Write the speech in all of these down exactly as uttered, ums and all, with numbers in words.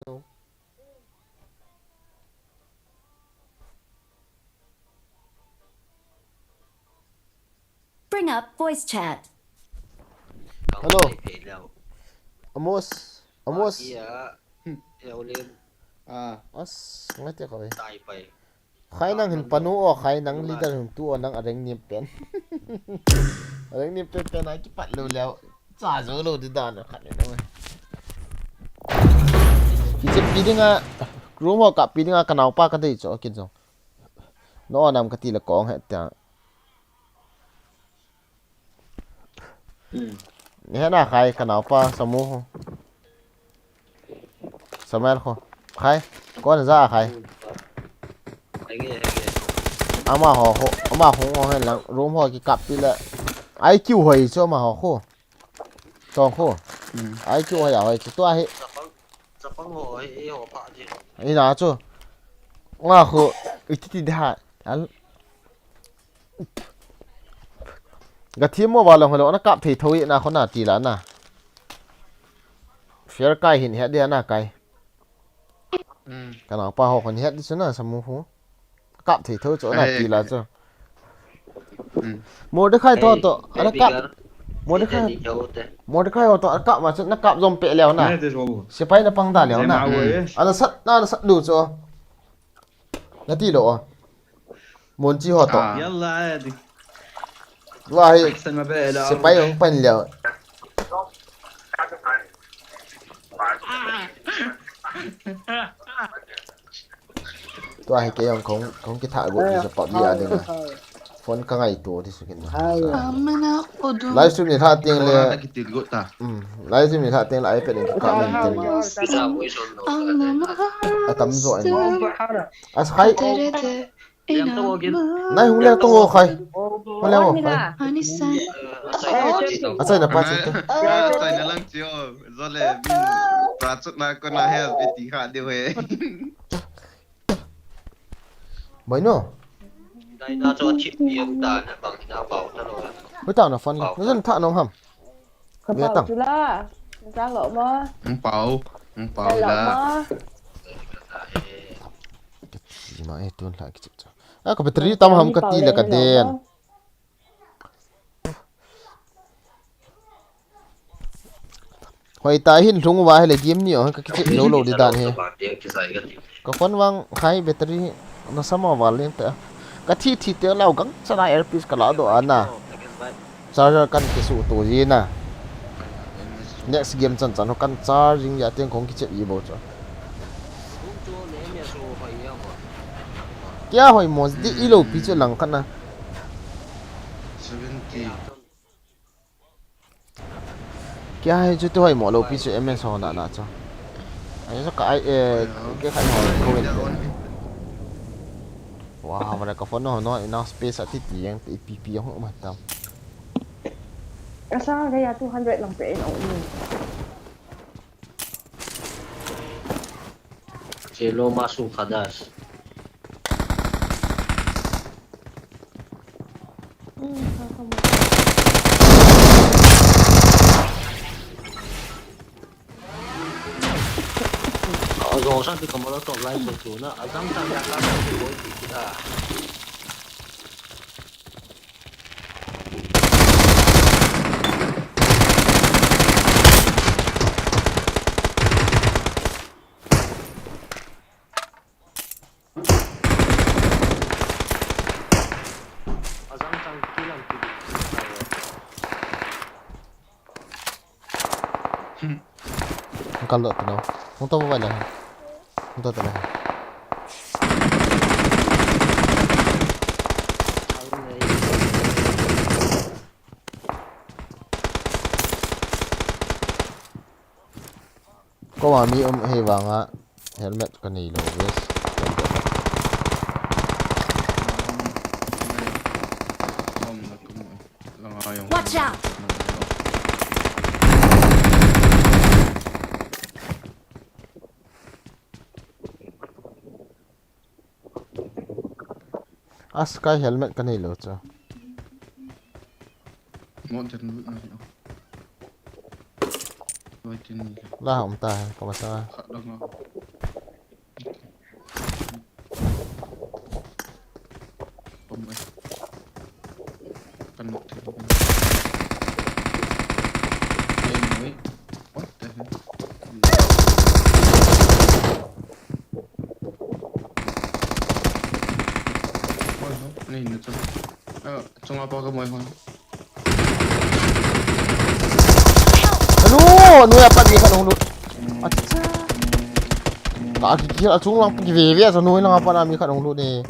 Bring up voice chat. Hello. Amos. Amos. As, ngai te koi. Khai nang hin panu o, khai nang leader hin tu o, nang areng nim pen. Areng nim pen pen ai kipat lou leu. Cha zo lou di dan khat ni nang. Kichep pi dinga, room ho kap pi dinga, ka naopa ka dei cho, kin jong. No nam ka ti le kong he ta. Ni he na khai ka naopa Samu ho. Samuel ho. Khai. Kon ja khai. Ama ho ho. Ama ho ho he lang. Room ho ki kap pi le. I Q hoi cho ama ho ho. Tong ho. I Q hoi a hoi cho. Tua hi. Ina cho. Nga ho. Iti ti de ha. Al. Ga thi mo ba long lo, na kap thei tho i na khona ti la na. Fair kai hin he dia na kai. Ka naopa ho khon he di chu na Samu ho. Kap thei tho chu na ti la chu. Mordecai to to, ana kap. Mordecai. Mordecai ho to, ana kap ma chu na kap jom pe leo na. Sepai na pang da leo na. Ana sat na, ana sat du chu. Na ti lo o. Monchi ho to. Yalla, eh, di. Wa hi. Sepai hung pan leo. Tua hi kei jong kong, kong kitha go di sa pap di a ding a. Phone ka ngai to di su kin. Live stream ni tha tiang le. Live stream ni tha tiang le iPad ni ka min tem. Atam zo ani. As khai. Nai hung le tong o khai. Hung le o khai. Achai na pa chu. Achai na lang chu. Zole. Pra chut na ko na he ti kha de he. Mai no. Dai na cho chip ni ta na bang na bau na lo. Hui ta na phone. Na zan tha nong ham. Ka pau chu la. Na zang lo ma. Ang pau. Ang pau la. Ka chi ma e tun la ki chip cha. A ka battery tam ham ka ti la ka den. Hoi ta hin lhung uva hele game ni o ka kichep jou lou di dan he. Ka phone vang khai battery na sama val lem ta. Ka thi thi te lau gang chana earpiece ka la do ana. Charger kan kisu to ji na. Next game chan chan ho kan charging ya teng kong kichep ji bo chu. Kya hoi mo di i lo pi chu lang khat na. Seventy. Kya hai chu tu hoi mo lo pi chu M S ho na na chu. Ai chu ka ai e ke khan ho ko wen. Wa ha mara ka phone no no ina space ati ti yang ti pi pi ho ma tam. Asa ga ya two hundred lang pe in o ni. Chelo masu khadas. Azong sa ti kamalo to lai so tu na azam ta ya ka ta tu boy ti ta. Ang kalo to no. Ang to ba lang. Ang to talaga. Ko ma mi um hei vanga helmet ka nei lo vest. Watch out! As kai helmet ka nei lo chu. Mo ten lut na. Loi tin ni. La um ta hai, ka masa. Khat dong. Nei na chu. Ah, chunga pa ka moi hon. Anu, anu a pat mi khat hung lut. Acha. Ka ki ki a chung lang ki ve ve a anu lang a pat a mi khat hung lut ni.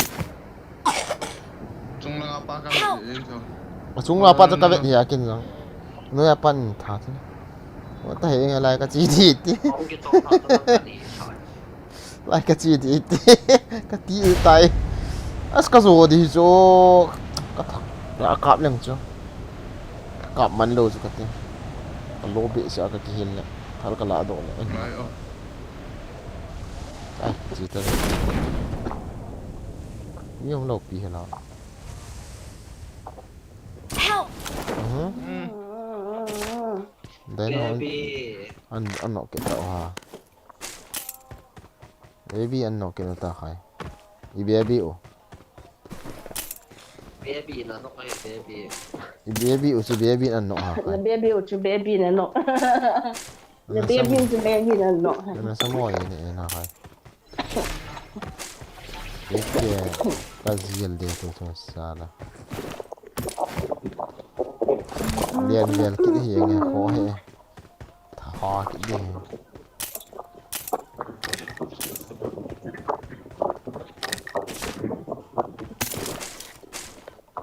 Chung lang a pa ka ve ni chu. A chung lang a pa chu ka ve ni a kin jang. Anu a pat tha chu. Wa ta he ngai lai ka chi di ti. Lai ka chi di ti. Ka ti tai. As ka zo di chu. Ka thak. Ka kap leng chu. Ka kap man lo chu ka ti. Ka lo be sa ka kihil le. Thal ka la do le. Mai o. Ai, chi ta. Mi um lo pi he la. Help! Mhm. Dai no. Baby. An, an nok ke ta ha. Baby an nok ke ta khai. I baby o. Baby na nok ai baby. I baby o chu baby an nok ha khai. Na baby o chu baby na nok. Na baby o chu baby na nok. Na sa mo ye ne na khai. Eke ka zil de tu tu sala. Lian lian kit hi nge ho he. Tha kit de.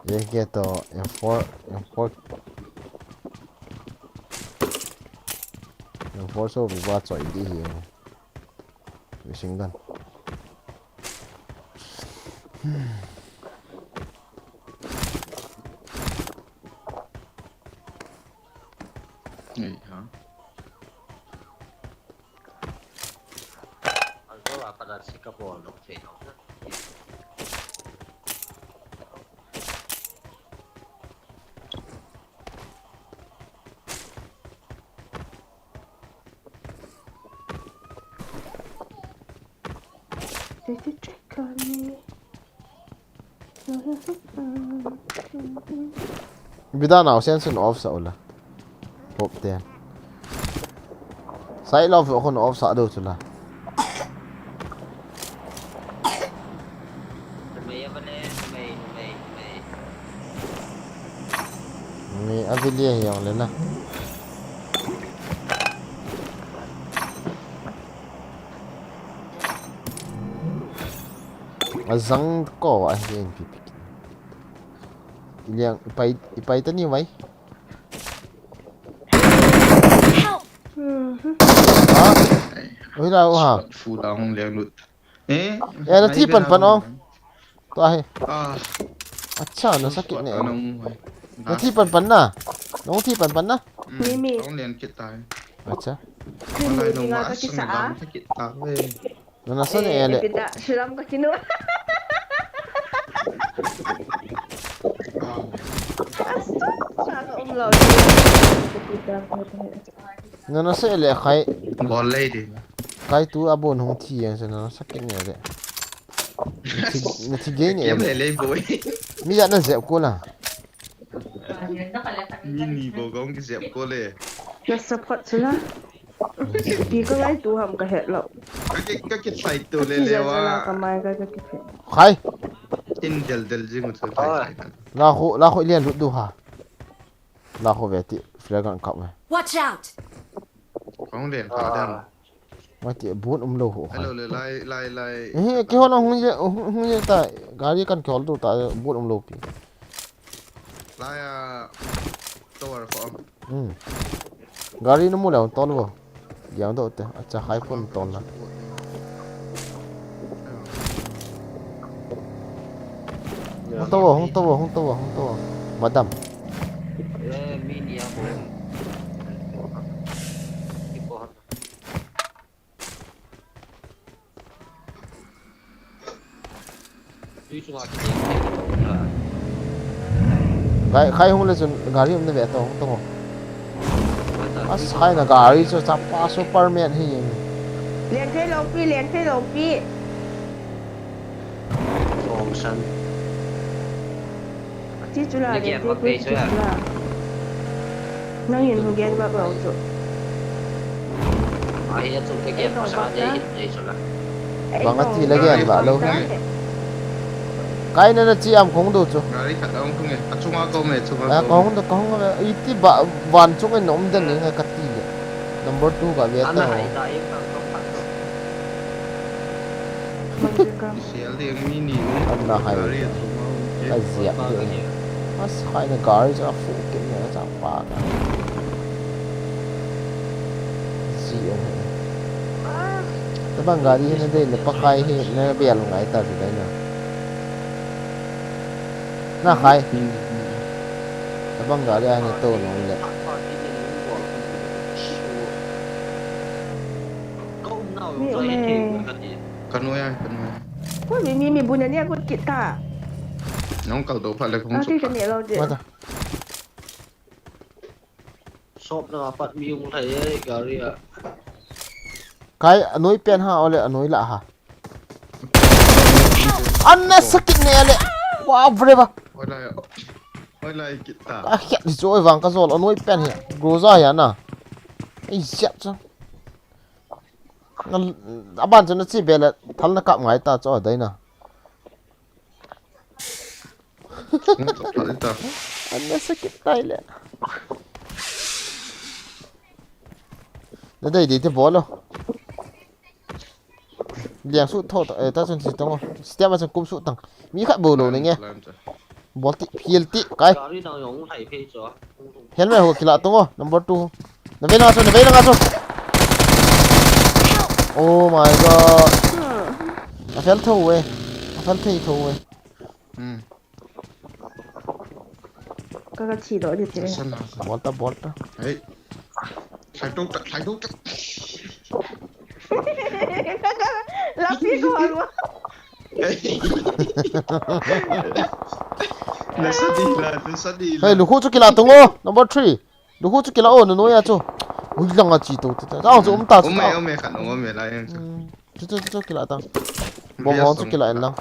Eke to M four, M four, M four so bi ba choi di hi. Machine gun. Ei ha. Aldo apa dah sikap orang dok fe. Did you check on me? Bida nau sen sun off sa ula. Pop te. Sai lo fu khun off sa do chula. Ni avili yang le na. Azang ko a hi N P P. Iliang ipai, ipai tani mai. Help! Ha? Oi la o ha. Fu la hung leng lut. Eh? Ya na thi pan pan o. To ahi. Ah. Acha, na sakit ne. Na thi pan pan na. Na thi pan pan na. Mimi. Hung leng kit tai. Acha. Mimi, nung nga ka kisa a. Sakit ta we. Nana sa ne ele. Pita, silam ka kinu. Sa ka umlo. Nana sa ele khai. Bol lei di. Khai tu abon hung thi yang sa nana sa kin ele. Na thi gei ne. Yam ele boy. Mi ya na zep ko la. Mi ni bo gong ki zep ko le. Na support sula. Pi ka lai tu ham ka het lo. Ka ki, ka ki sai tu le le wa. Ka mai ka, ka ki. Khai. Tin del del jing tu khai khai. La ho, la ho lian lut du ha. La ho ve ti flag an kap ve. Watch out. Kong den ka dan. Mati, boot um lou ho. Hello, le, lai, lai, lai. Eh, kihol hung ye, hung, hung ye ta, gari kan kihol tu ta, boot um lou pi. Lai a, tower ko am. Hmm. Gari na mu le, tol bo. Diang do te, acha khai phone tol na. Hung to bo, hung to bo, hung to bo, hung to bo. Madam. Eh, mi ni a ko. Ki ko. Khai, khai hung le chun gari um na ve to, hung to. As khai na gari chu chapa Superman hi. Leng thei lou pi, leng thei lou pi. Ong san. Ti chu la, na gen bak chu la. Nang in hu gen bak lou chu. Ai, a chu te gen bak sa de, de chu la. Bang a ti la gen bak lou. Kai na na chi am khong do chu. Gari khat a hung thung e. A chunga ka um e, chunga A ka ka um. Hong do ka hong ve. Iti ba van chung in um den ni ka ti le. Number two ka ve ta. Ana hai ta, em kang kang kang. Mangkang. Sial ding mi ni um. Ana hai. Gari a chunga um. Ka zia. As khai na gari cha fu ke ni cha pa ka. Zi ong. Tabang gari hi na dei le Pakai hi na bel ngai ta ti dai na. Na khai. Tabang gari a na to no le. Mi um e. Ka noi a, ka noi a. Ko mi mi mi bu na ni a ko kit ta. Nong kal do pha le kong Ka su ki ka pha. Ni lo de. Mata. Shop na pat mi um thai e, gari a. Kai anoi pen ha ole anoi la ha. Anna sakit ne ale. Wow, breva. Oi lai. Oi lai kit ta. Ka khiat di chu oi vang ka zol anoi pen hi. Groza ya na. Ei siat chu. Ngal aban chu na chi bela thal na kap ngai ta chu dai na. Kong su pha ta. Anna sakit tai le. Na dei dei te bolo. Liang su tho ta, eh, ta chun si tong. Step a chun kum su tang. Mi khat bolo ne nge. Bol ti, phial ti, kai. Gari nang yong hai phei cho. Helmet ho kila tong o, number two. Na ve na chu, na ve na chu. Oh my god. A fel tho we. A fel thei tho we. Hmm. Ka ka thi do de te. Sa na. Bol ta, bol ta. Hey. Khai tok ta, khai tok ta. La pi ko wa. Na sa di la, na sa di la. Hey, lukhu chu kila tong o, number three. Lukhu chu kila o, na noi a chu. Ui lang a chi to te ta. Ang chu um ta chu. Um ta. e, um e, khat um e la yang chu. Hmm. Chu chu chu chu kila ta. Bom hong chu kila in lang.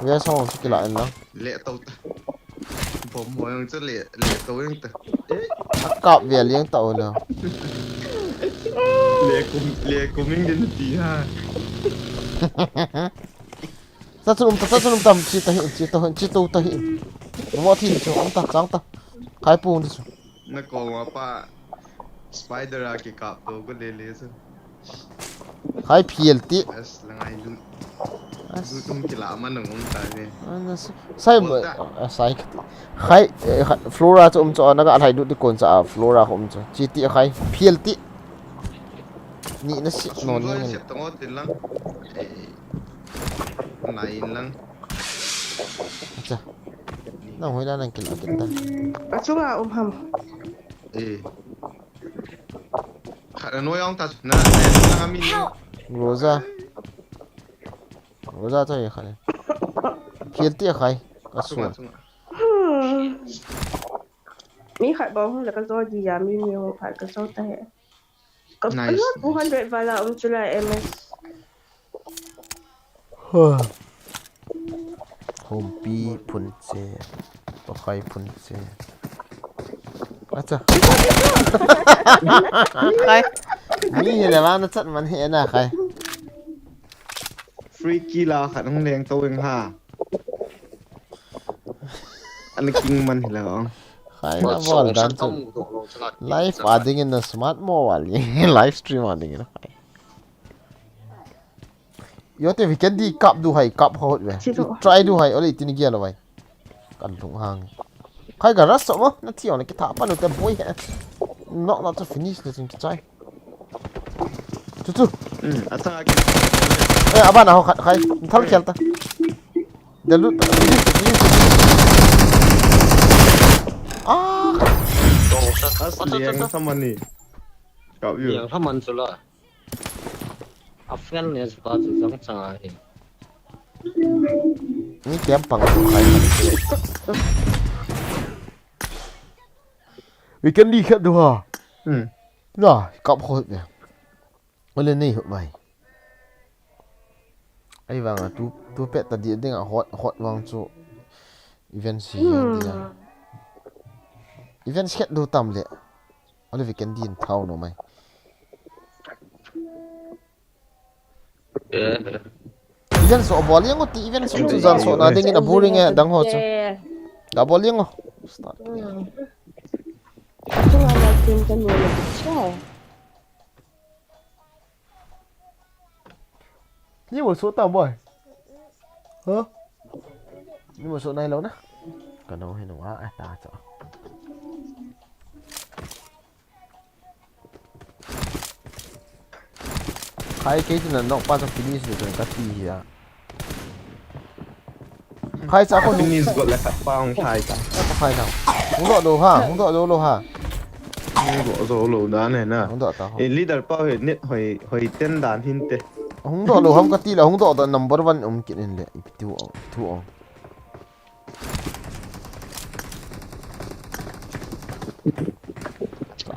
Ve song chu kila in lang. Le to ta. Bom mo yang chu le, le to yang ta. Kap ve liang ta o na. Le kum, le kum ing din ti ha. Sa chun um ta, sa chun um ta, chi ta hi, chi ta hi, chi to ta hi. Mo thi chu um ta, chang ta. Khai pung di chu. Na ko ma pa spider a ki kap to ko le le chu. Khai phial ti. As la ngai lu. Lu tung ki la ma nang um ta ne. Ana s-, sai mo, ah, sai. Khai, eh, kha-, Flora chu um chu na ga lai du di kon cha, ah, Flora um chu. Chi ti khai phial ti. Ni na si no ni. Siat tong o tin lang. Eh. Nai in lang. Acha. Nang hoi la nang kila kila ta. A chunga um ham. Eh. Khat na noi ong ta na, na, na mi ni. Rosa. Rosa to ye khai. Phial ti khai. Ka Chunga, suan. chunga. Hmm. Mi khat bol hung le ka zo di ya, mi ni hung khat ka zo ta he. Ka Nice, lo nice. Two hundred vala um chu la M S. Humpi phun che. Pakai phun che. Acha. Khai. Mi hi le vang na chat man he na khai. Free kill a khat hung leng to eng ha. An king man hi la ong. Khai na bol dan chu. Live a ding in na smart mo wal. Live stream a ding in khai. Yo te weekend di kap du hai kap hot ve. Chi do. Try du hai ole tin gel vai. Kan lung hang. Khai ga ras so mo na ti on ki tha pa nu te boy he. Nok na to finish na tin ki chai. Chu chu. Hmm, ata ki. Eh, aban a ho khat khai. Thal khel ta. Del lut. Ah, As liang samani. Kap yu. Yang thaman chu la. A fan ne chu ka chu jang chang a hi. Ni kiam pang tu khai. Weekend di khat du ha. Hmm. Na, kap hot ve. Ole nei hot mai. Ai vang a tu, tu pet ta di ding a hot, hot vang chu. Event si yang di ya. Event set du tam le. Ole weekend di in thau no mai. Eh. Event so bol jeng u ti, event so chu jan so na ding in a boring e, dang ho chu. Ga bol jeng u. Start. Hmm. Tua la kin ka nu le cha. Ni mo so ta boy. Ha? Ni mo so nai lo na. Ka no he no a ta cha. Khai kei tin na nok pa ka finish le ka ti hi a. Khai cha ko ni. Finish got le khat pa hung khai ta. Khai na. Hung doh do ha, hung doh do lo ha. Hung doh do lo dan he na. Hung doh ta ho. E leader pa he net hoi, hoi ten dan hin te. Hung doh lo ham ka ti la, hung doh da number one um kit in le. Ipi tu ong, ipi tu ong.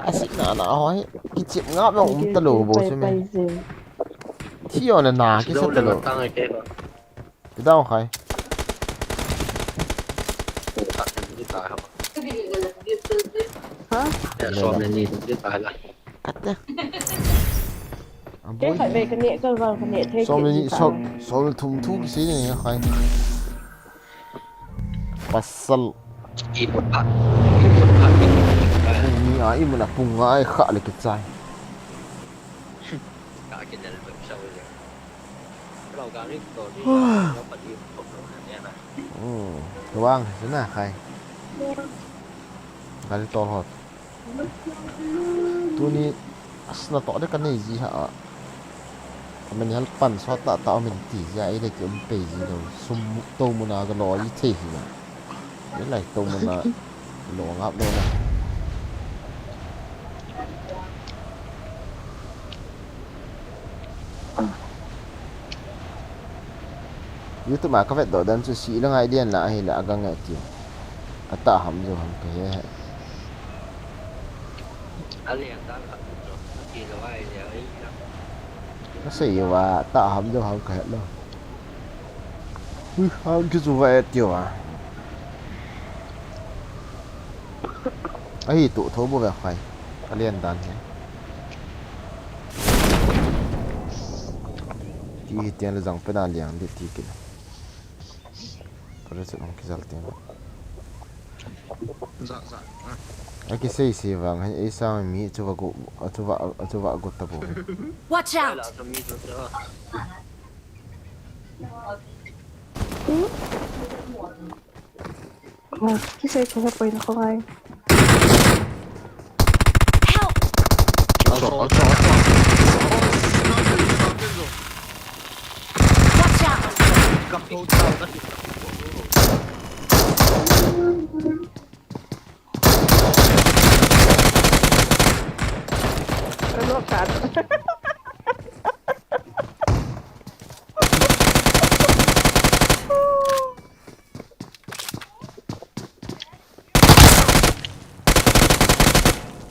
Asik na na ho hi. Kichep nga bang um ta lo bo se me. Thi o na na ki sa ta lo. Ki dau khai. Ha? Khat te. Kei khat ve ka neh, ka vang ka neh thei. Som le ni, som, som le thum thu kisei ni khai. Pasal. Imun phat. Imun phat. Ni a imun a pung a ai kha le kichai. Ka kinel ve sa ve. Ka lo ka ni to ni. Ka pa ni ko ko na ne na. Hmm. Tuang sina khai. Gari tol hot. Tuni asna to de ka nei ji ha a. Ka men hal pan so ta ta min ti ji a, i de ki um pe ji lo. Sum to muna ga lo i thei hi na. I lai to muna lo ngap lo na. YouTube ma ka vet doh dan chu si la ngai lian la ahi la aga ngai ti. Ata ham jo ham ka he he. A lian dan khat jo. A ti lo ai lian ai la. Ka sei yo wa ata ham jo ham ka he lo. Ui, ham ki chu va e ti wa. Ahi tu tho bo ve khai. A lian dan he. Ti hi tian le jang pena liang di ti kin. Pare se ong ki jal tian. Za, za. A ki sei sei vang hin ei sang mi chu va gu, chu va, chu va gu ta bo. Watch out! Kisei ko sa poi na ko ngai. Help! Ato, ato, ato. Watch out! Ano ka?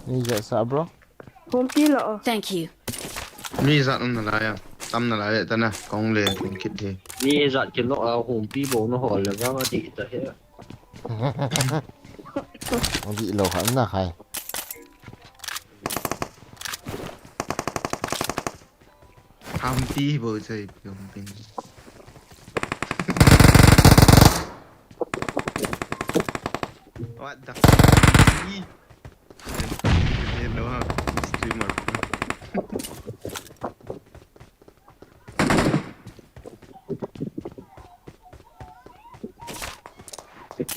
Ni ja sa, bro. Home pi lo. Thank you. Mi jat um nalai a. Tam nalai le tana. Kong le kong kit he. Mi jat kilo a home pi bo no hol le vang a di ta he. Di lo kha na khai. Hampi bo chai piong ping. What the fuck? Hello, streamer.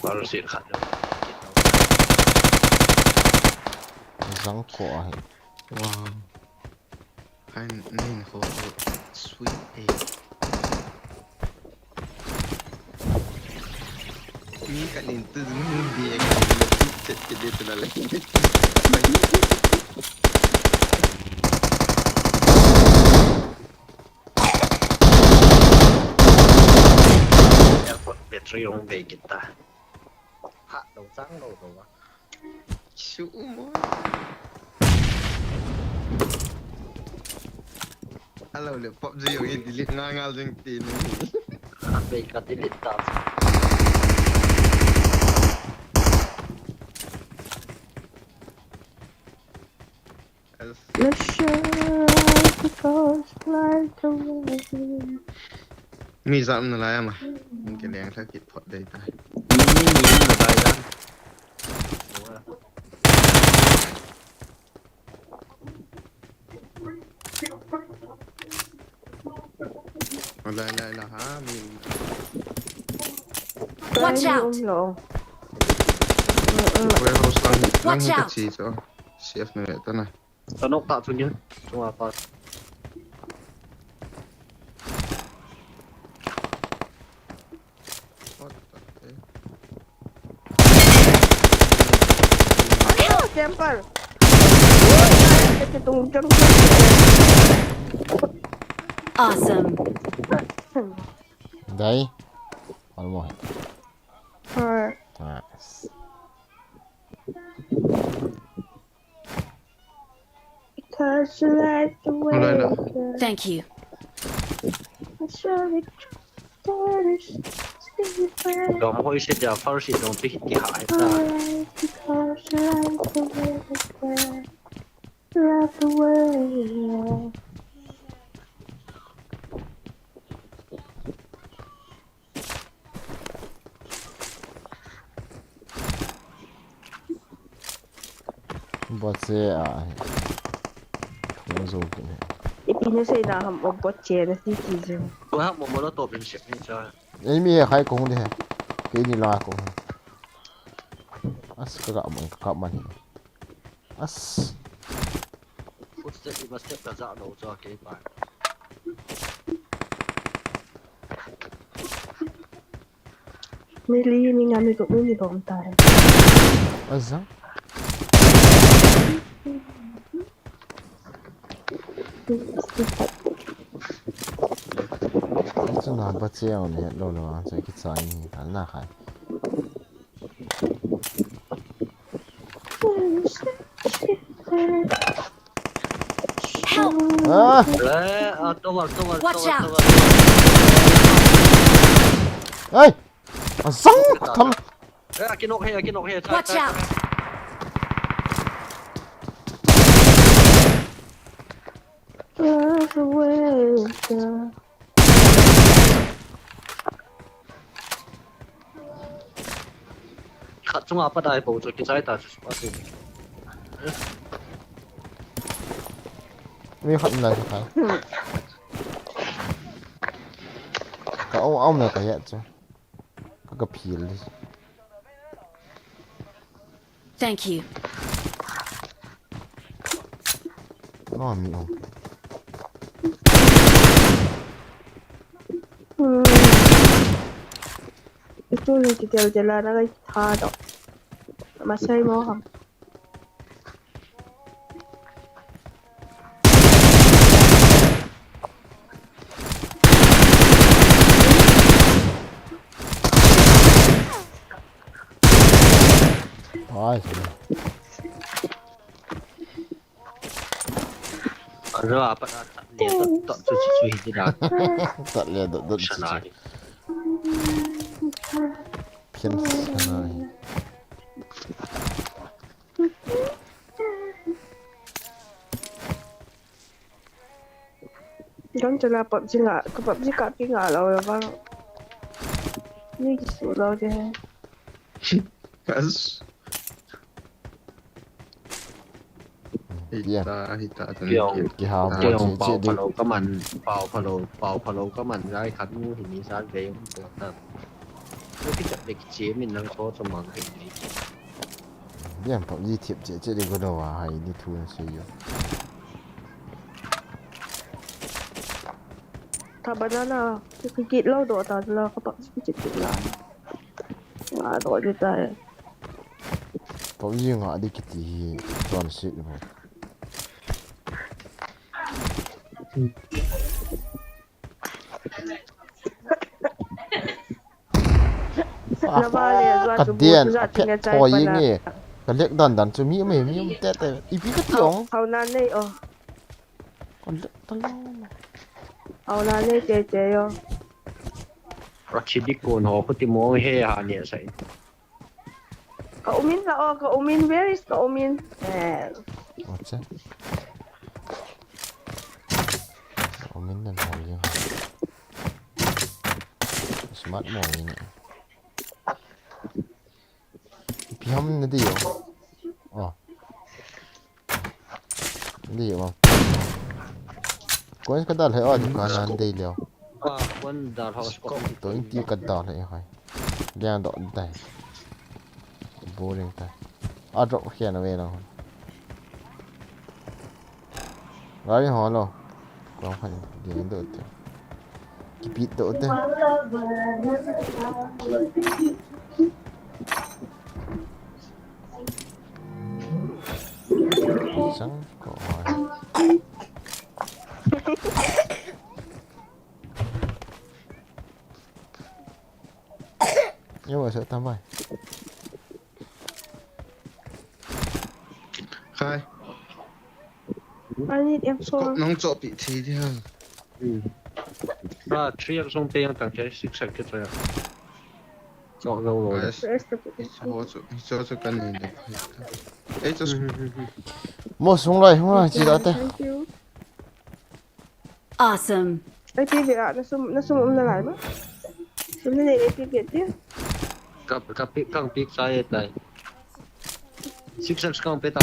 Baru sih khat. Jang ko ahi. Wow. Kain nin ho sweet eh. Mi ka nin tu zung bi ka nin tu chet chet de tu la le. Airport battery hong ve kita. Ha, lo chang lo lo. Su mo. Alo le PUBG yo ye delete nga nga jing ti ni. Ape ka delete ta. Let's show the first flight away. Mi jam na lai ama. Min ke leng thak kit phot dei ta. Mi, mi, mi na lai ta. Lai, lai, lai, ha, mi. Watch out! Um lo. Warehouse lang, lang Watch out! Ka chi cho. Safe na ta na. Tanok ta chu ni. Chunga pa. What the hell? Camper. Tung jump. Awesome. Dai. One more. Alright. Nice. Because you like the way Alright, no. You do. Thank you. I surely trust that it's different. Dom hoi se dia first i dom pi ki ha ai ta. Alright, because you like the way you do. Love the way you Bot se a. Mo zo ke ne. Ipi na sei na ham o bot che na si ki zo. Ko ha mo mo lo to bin se ni cha. Ei mi he khai kong de he. Ke ni la kong. As ka ga man ka man. As. Footstep iba step ka ja lo cha ke pa. Mi li mi nga mi ko mi ni bom ta he. Aza. Chu na ba che on he lo lo a che ki cha ni ta na khai. Help! Ah! Eh, ah, tower, tower, Watch tower, out! Tower, tower. Hey! Azang ka tham. Eh, akinok he, akinok he. Watch out! Khat chunga pat ai po chu kichai ta chu pa chu. Mi khat lai chu khai. Ka om om na ka ya chu. Ka ka phil. Thank you. No, mi om. Hmm. Itu ni kita jalan lagi tha do. Masai mo ham. Ai. Aro apa na tat le dot dot chu chu chu hi ti da. Tat le dot dot chu chu. Sana hi. Phian sana hi. Don chala PUBG nga, ka PUBG ka pi nga lo vang. Ni ki su lo de. Kas. Hita, hita, Kiong, hita. Kiong, pau phalou ka man, pau phalou, pau phalou ka man, lai khat mu hi ni san ve yung po ta. Lo ki chak de ki che min nang ko so mang ke ni. Biang PUBG thiep che che de ko do wa hai ni thu na se yo. Tha banana, ki kit lo do ta la ka PUBG ki che che la. Nga do de ta. PUBG nga di kiti hi chon si mo. Ka dian a pet thoi nge. Ka lek dan dan chu mi mai mi um te te. Ipi ka ti ong. Hau nan nei o. Ka lek ta lo. Hau nan nei che che yo. Rachi di kon ho ko ti mo he ha ni sai. Ka umin la o, ka umin, where is ka umin? Eh. Acha. Ka umin na la ya. Mat mo ni. Pi ham na di yo. Oh. Di yo. Ko ka dal he o ka nan di leo. Ah, one dal house ko. To in ti ka dal he hai. Liang do dai. Boring tai. A drop khe na ve lo. Gari ho lo. Ko khan di do te. Kipit do te. Sang ko. Yo, sa tambay. Khai. I need F four. Nang cho pi thi di ha. Ah, three F song te yang tang chai, six F kit ya. Cho lo lo. Yes. Where's the It's ho chu, it's ho chu kan ni de. Eh, just Mo sung lai, hung lai, chi da te. Thank you. Awesome. Ai, pi ve a, na sum, na sum um na lai ma. Sum na nei, ai, pi ve ti. Kap, kap, kap, kap, sai tai. Six X kang pe ta.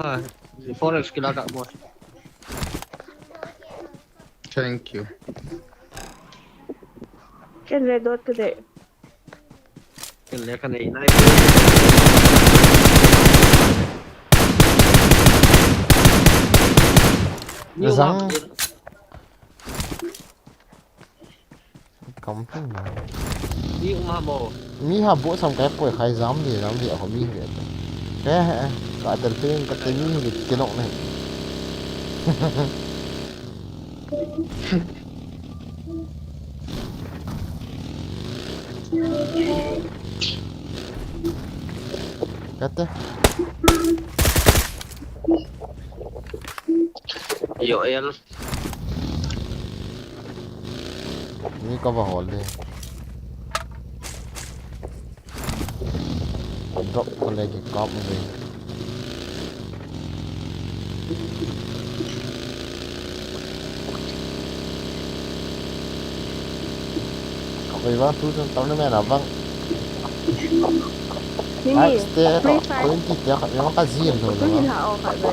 Ah, four X kila ka mo. Thank you. Ken red dot ka de. Ken le ka nei nai. Zang. Kam thum na. Mi um ha mo. Mi ha bo sam kai poi khai zam di, zam di, ako mi hi. He he. Ka tel pe ka te mi hi ke nok ne. Kate. Yo, el. Ni ka va hol de. Drop ko le ki kap mo de. Ka vai vang tu chun tam na me na vang. Ni ni. Ai, stay to. Free Fire. Ko in ti te ka me ka zil lo lo. Tu hin ha o ka ve.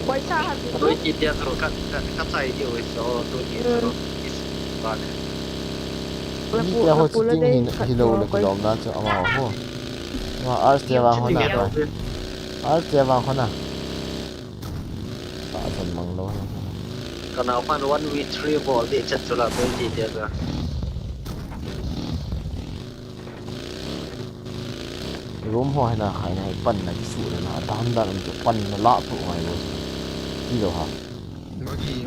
Koi sa ha ti. Tu ti te to ka, ka, ka chai ti o so tu ti to. Is ba. Ni te ho chi ting hin hi lo lo ki lom na chu ama ho. Ma ars te va ho na. Ars te va ho na. Ka chan mang lo. Ka nau khan one v three bol di chat chula twenty te ka. Room ho hina khai na pan na ki su na dan dan chu pan na la tu ngai lo. Ti lo ha. Bagi.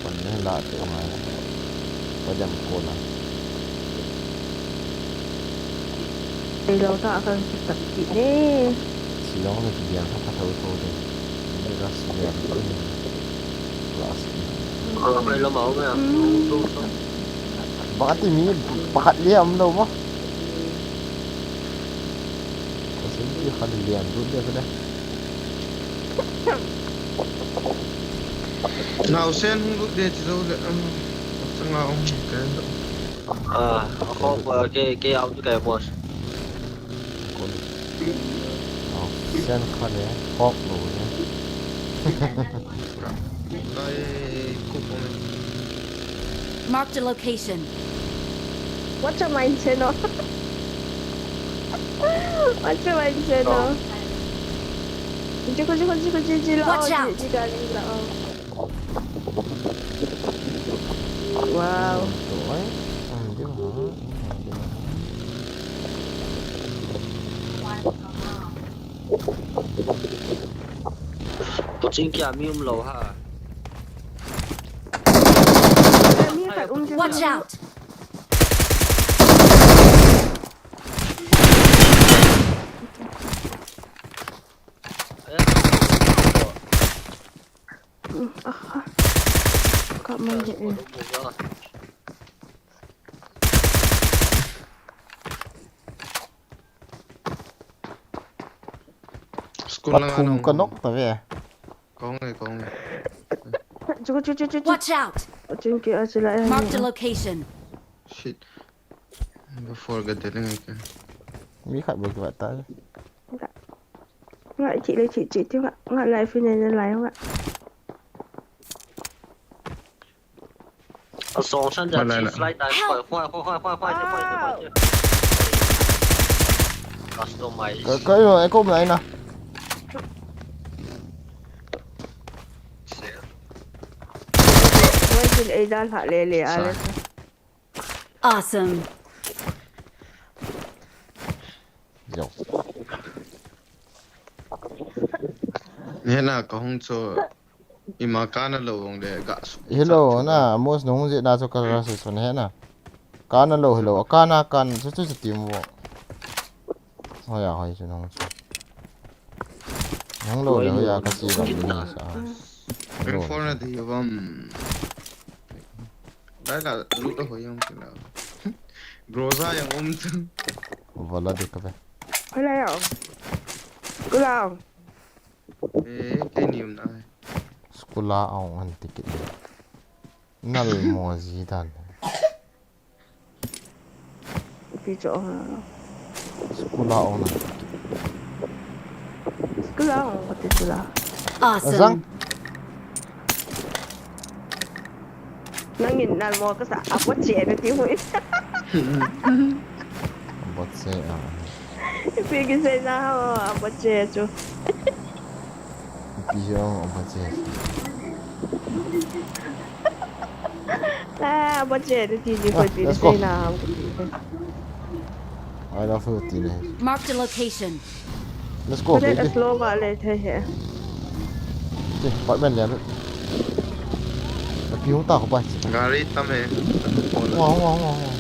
Pan na la tu ngai. Pa jam ko la. Ei lo ta kan tak ki ne. Silong na ki diang ka tho tho de. Ni ras diang ko ni. Ras. Ko mai lo mau me. Ba ti mi pakhat le am lo mo. Ka sin ti khan lian lut le ka da. Nau sen hung lut de chi zo le. Changa um ke. Ah, ko ke ke au tu ke boss. Nau sen khan le kok lo le. Lai ku ko. Marked a location. Watch out, mine channel. Watch out, mine channel. Jiko, jiko, jiko, jiko, jiko, Watch out. Jiko, jiko, jiko. Wow. Puching kia mi um lo ha. Watch out! Ka mai je. School lang pathum anong ka nok ta ve. Kong e, kong e. Chu, chu, chu, chu, chu. Watch out! Chu ki a chu la. Marked a location. Shit. Before ga de ngai ka. Mi khat bou kivat ta. Nga chi le chi chi ti nga. Nga lai fi ne ne lai nga. A song san ja chi slide tai. Hoi hoi hoi hoi hoi hoi hoi hoi. Customize. Ka ka yo e ko na ina. Wai jin ei dan ha le le a le. Awesome. Yo. Hena ka hung cho ima kana lo ong le ga su. Hello na mos nung je na cho ka ra se son hena. Kana lo hello kana kan chu chu ti mo. Hoya hoi chu nung chu. Nung lo le hoya ka si ga ni sa. Ring for na di vam. Dai la lu to ho yang kila. Groza yang um tu. Vala de ka be. Hala ya. Kula. Eh, ke ni um na. Skula ong an tikit. Nal mo ji dan. Pi cho ha. Skula ong an. Kula ong ko ti kula. Awesome. Nangin nal mo ka sa apo che na ti hui. Bot se a. Pi ki se na ha apo che chu. Pi yo bot se. Ah, apo che na ti ni ko pi Let's se go. Na. I love you ti ne. Marked a location. Let's go Ko le baby. Slow ba le the he. Te apartment le. Pi hung ta ko pai. Gari tam he. Wa wa wa wa.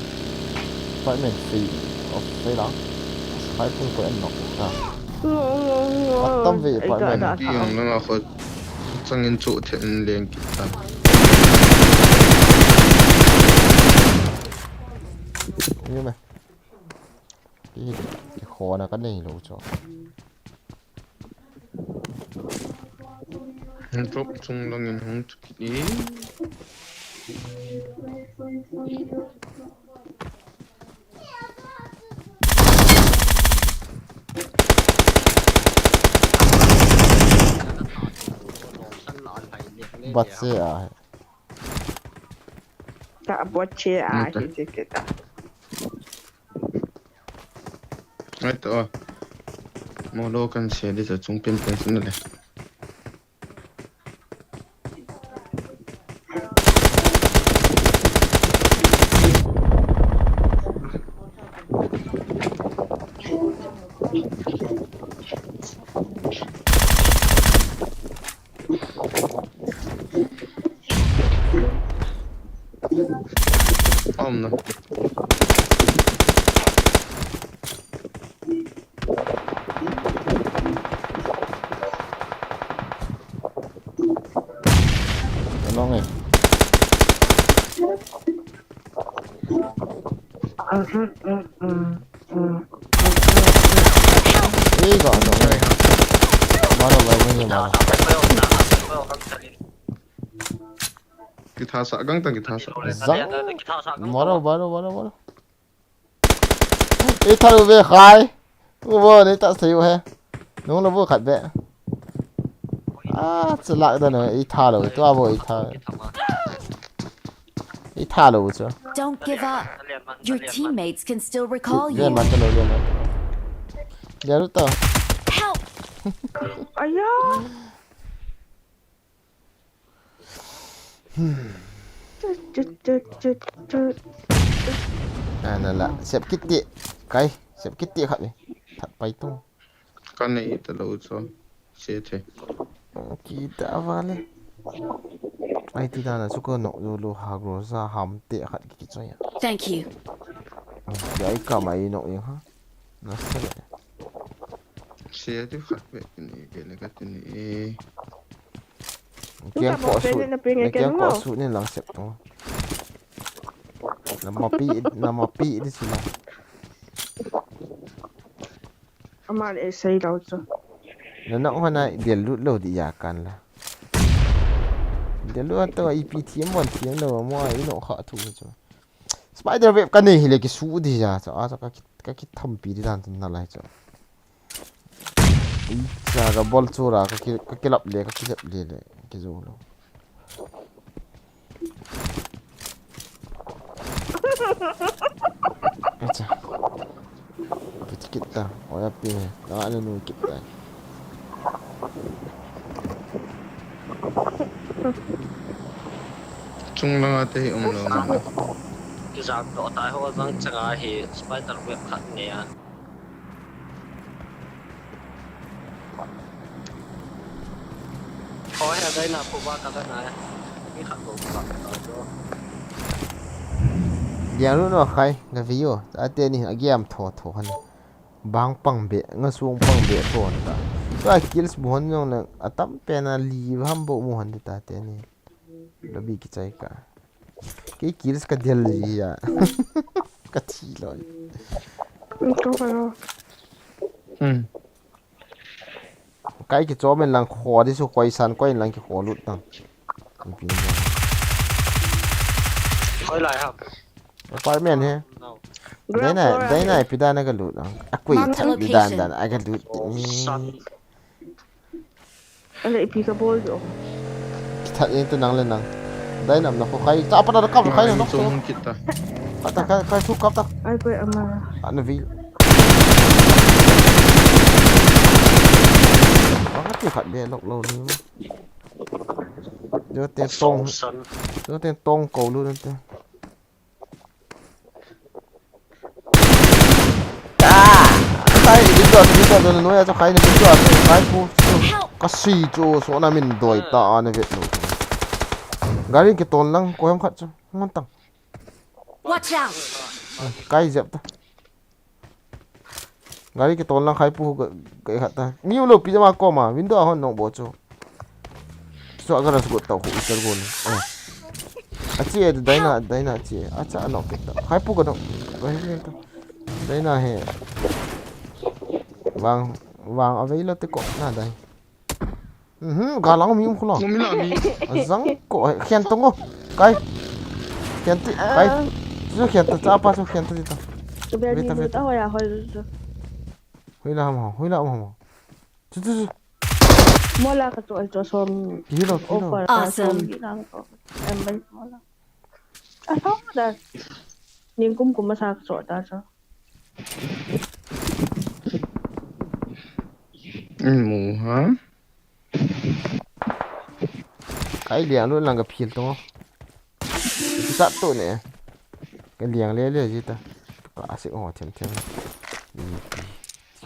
Apartment free. Of free la. Khai pun ko en nok ta. Tam ve apartment. Ti ang lang a khot. Changin chu the in leng kit ta. Ni me. Ki ki khona ka nei lo cho. Drop chung langin hung chu kit ni. Bat se a. Ta apo che a hi ti ke ta. Ai to. Mo lo kan se di ta chung pen pen sin le. Om na. Anong eh. Ei, ga anong eh. Mano, ba mo ni mano. Kita sa gang ta kita sa. Zang. Mano, mano, mano, mano. Ei, tha lo ve khai. U bo, nei ta sei u he. Nung lo bu khat be. A, chalak da no, ei tha lo, tua bo, ei tha. Ei tha lo chu. Don't give up. Your teammates can still recall you. Len man ta lo, len man ta lo. Len lo ta. Help! Aya. Chut, chut, chut, chut, chut. A, na la, sep kiti. Kai, sep kiti khat ni. That pai tu. Kan nei ta lo chu. Se the. Kita vale. Ai ti da na chu ko nok lu lu ha gro za ham te khat ki ki choi. Thank you. Ya i ka mai nok i ha. Na sa le. Se ti khat ve ni ke le ka ti ni. Kiang ko su. Kiang ko su ni lang sep tu. Na ma pi, na ma pi di si la. Ama le sei lo chu. Na na hona del lut lo di ya kan la. Delu to ipi thiam bon thiam lo mo ai no kha thu chu. Spider web ka nei hile kisu di ja chu. A chu ka ki, ka kithampi di dan chu nalai chu. Cha ka bol chu ra ka ki, ka kilap le, ka kilap le le. Kijo lo. Acha. Piti kit ta. Oya pe. Ka anu nu kit ta. Chung langa te hi um lo na. Kijam doh tai ho jang changa hi spider web khat ne a. Khoi ha dai na phuba ka ka na. Mi khat ko ka ka jo. Liang lu no khai, nga video. Ate ni a game tho tho han. Bang pang be, nga sung pang be tho han ta. So a kills bu han jong na, atam pen a li ham bo mu han ta te ni. Lobby kichai ka. Kei kills ka del ji ya. Ka thi loi. Ito ka lo. Hmm. Kai kichom in lang kho di su koi san koi in lang kikho lut tang. Ipi ni. Koi lai ham. Apartment he. No. Dai na, dai na ipi dan na ka lut tang. A koi that ipi dan dan a ka lut. San. Ale ipi ka bol jo. Kithat in tu nang le nang. Dai nam na ko khai. Cha pa na kap khai na nok. Chung kit ta. Kap ta khai, khai su kap ta. Ai koi ama. Ana vil. Ang ti khat be lok lo ni. Jo te tong. Jo te tong ko lu te. Kai, video, video, video, no ya cho khai na video, khai pu. Kasi cho so na min doi ta ana vet lo. Gari kiton lang ko hem khat cho. Ngon tang. Watch out. Kai jep ta. Gari kiton lang khai pu ka, ka khat ta. Mi lo pi jama ko ma, window a hon nok bo chu. Chu a garage got tau khu ichar gon. Eh. A chi e dai na, dai na chi e. A cha nok ta. Khai pu ka dong. Dai na he. Vang, vang a vei lo te ko na dai. Mhm, galang mi um khula. Ngom ila mi. Azang ko, eh, khian tongo. Kai. Khian ti, kai. Chu khian ta, cha pa chu khian ta ti ta. Bel ni ta, bel ta. Hoya hoi. Hoila ham ho, hoila ham ho. Chu chu chu. Mola ka chu ai chu som. Kilo, kilo. Offer ka som. Awesome. Kilo ko. Em bai mola. A som da. Ning kum kum ma sa ka chu ta chu. Mu ha. Kai liang lu lang ka phil to. Sat to ne. Ka liang le le ji ta. Ka se ho them them. Ni ti.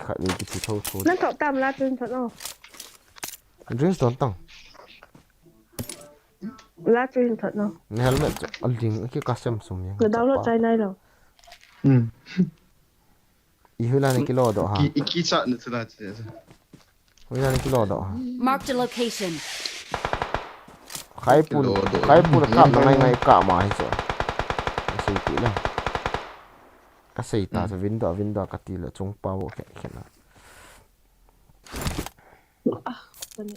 Khat ni ti tho tho. Nan thot tam la tun thot no. Drinks don tang. La chu hin thot no. Ni helmet chu a ling ki ka sem sum yang. Na download chai nai lo. Hmm. I hula ni kilo do ha. Ki, i ki cha ni chu la che. Hula ni kilo do ha. Mark the location. Khai pu, khai pu na kap na ngai ngai ka ma hi chu. Sei ti le. Ka sei ta chu window, window ka ti le chung pa wo khe khe na. Ah, ka ni.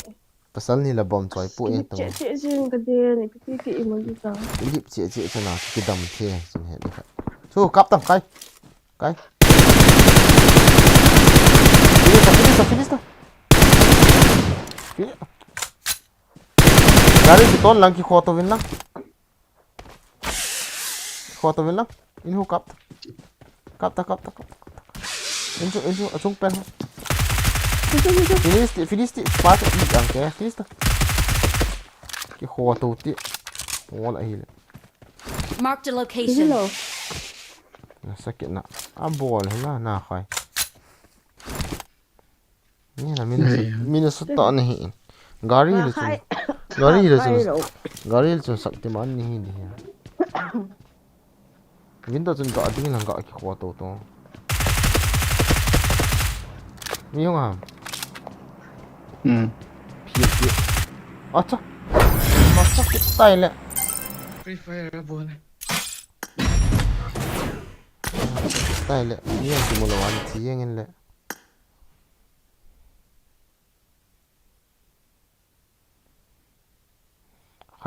Pasal ni la bom choi pu e to. Che che che ka de ni pi pi ki emoji ta. Lip che che che na ki dam the chin he de kha. Chu kap tam kai. Kai. Finish ta, finish ta, finish ta. Finish. Gari kiton lang kikho to vin lang. Kho to vin lang. In hu kap. Kap ta, kap ta, kap ta, kap ta. In chu, in chu, achung pen. Finish ti, finish ti. Pa ti, i ang ke, finish ta. Kikho to ti. Wall a hi le. Mark the location. Hello. Na sakit na. A bol hi na, na khai. Ni na Minnesota, Minnesota na hi. Gari le chun. Gari le chun. Gari le chun Shaktiman ni hi di hi. Window chun ga ding lang ga kikho to to. Mi hung ham. Hmm. Phi phi. Acha. Acha kitai le. Free Fire bol. Tai le. Mi hung kimu lo wan ti yang in le.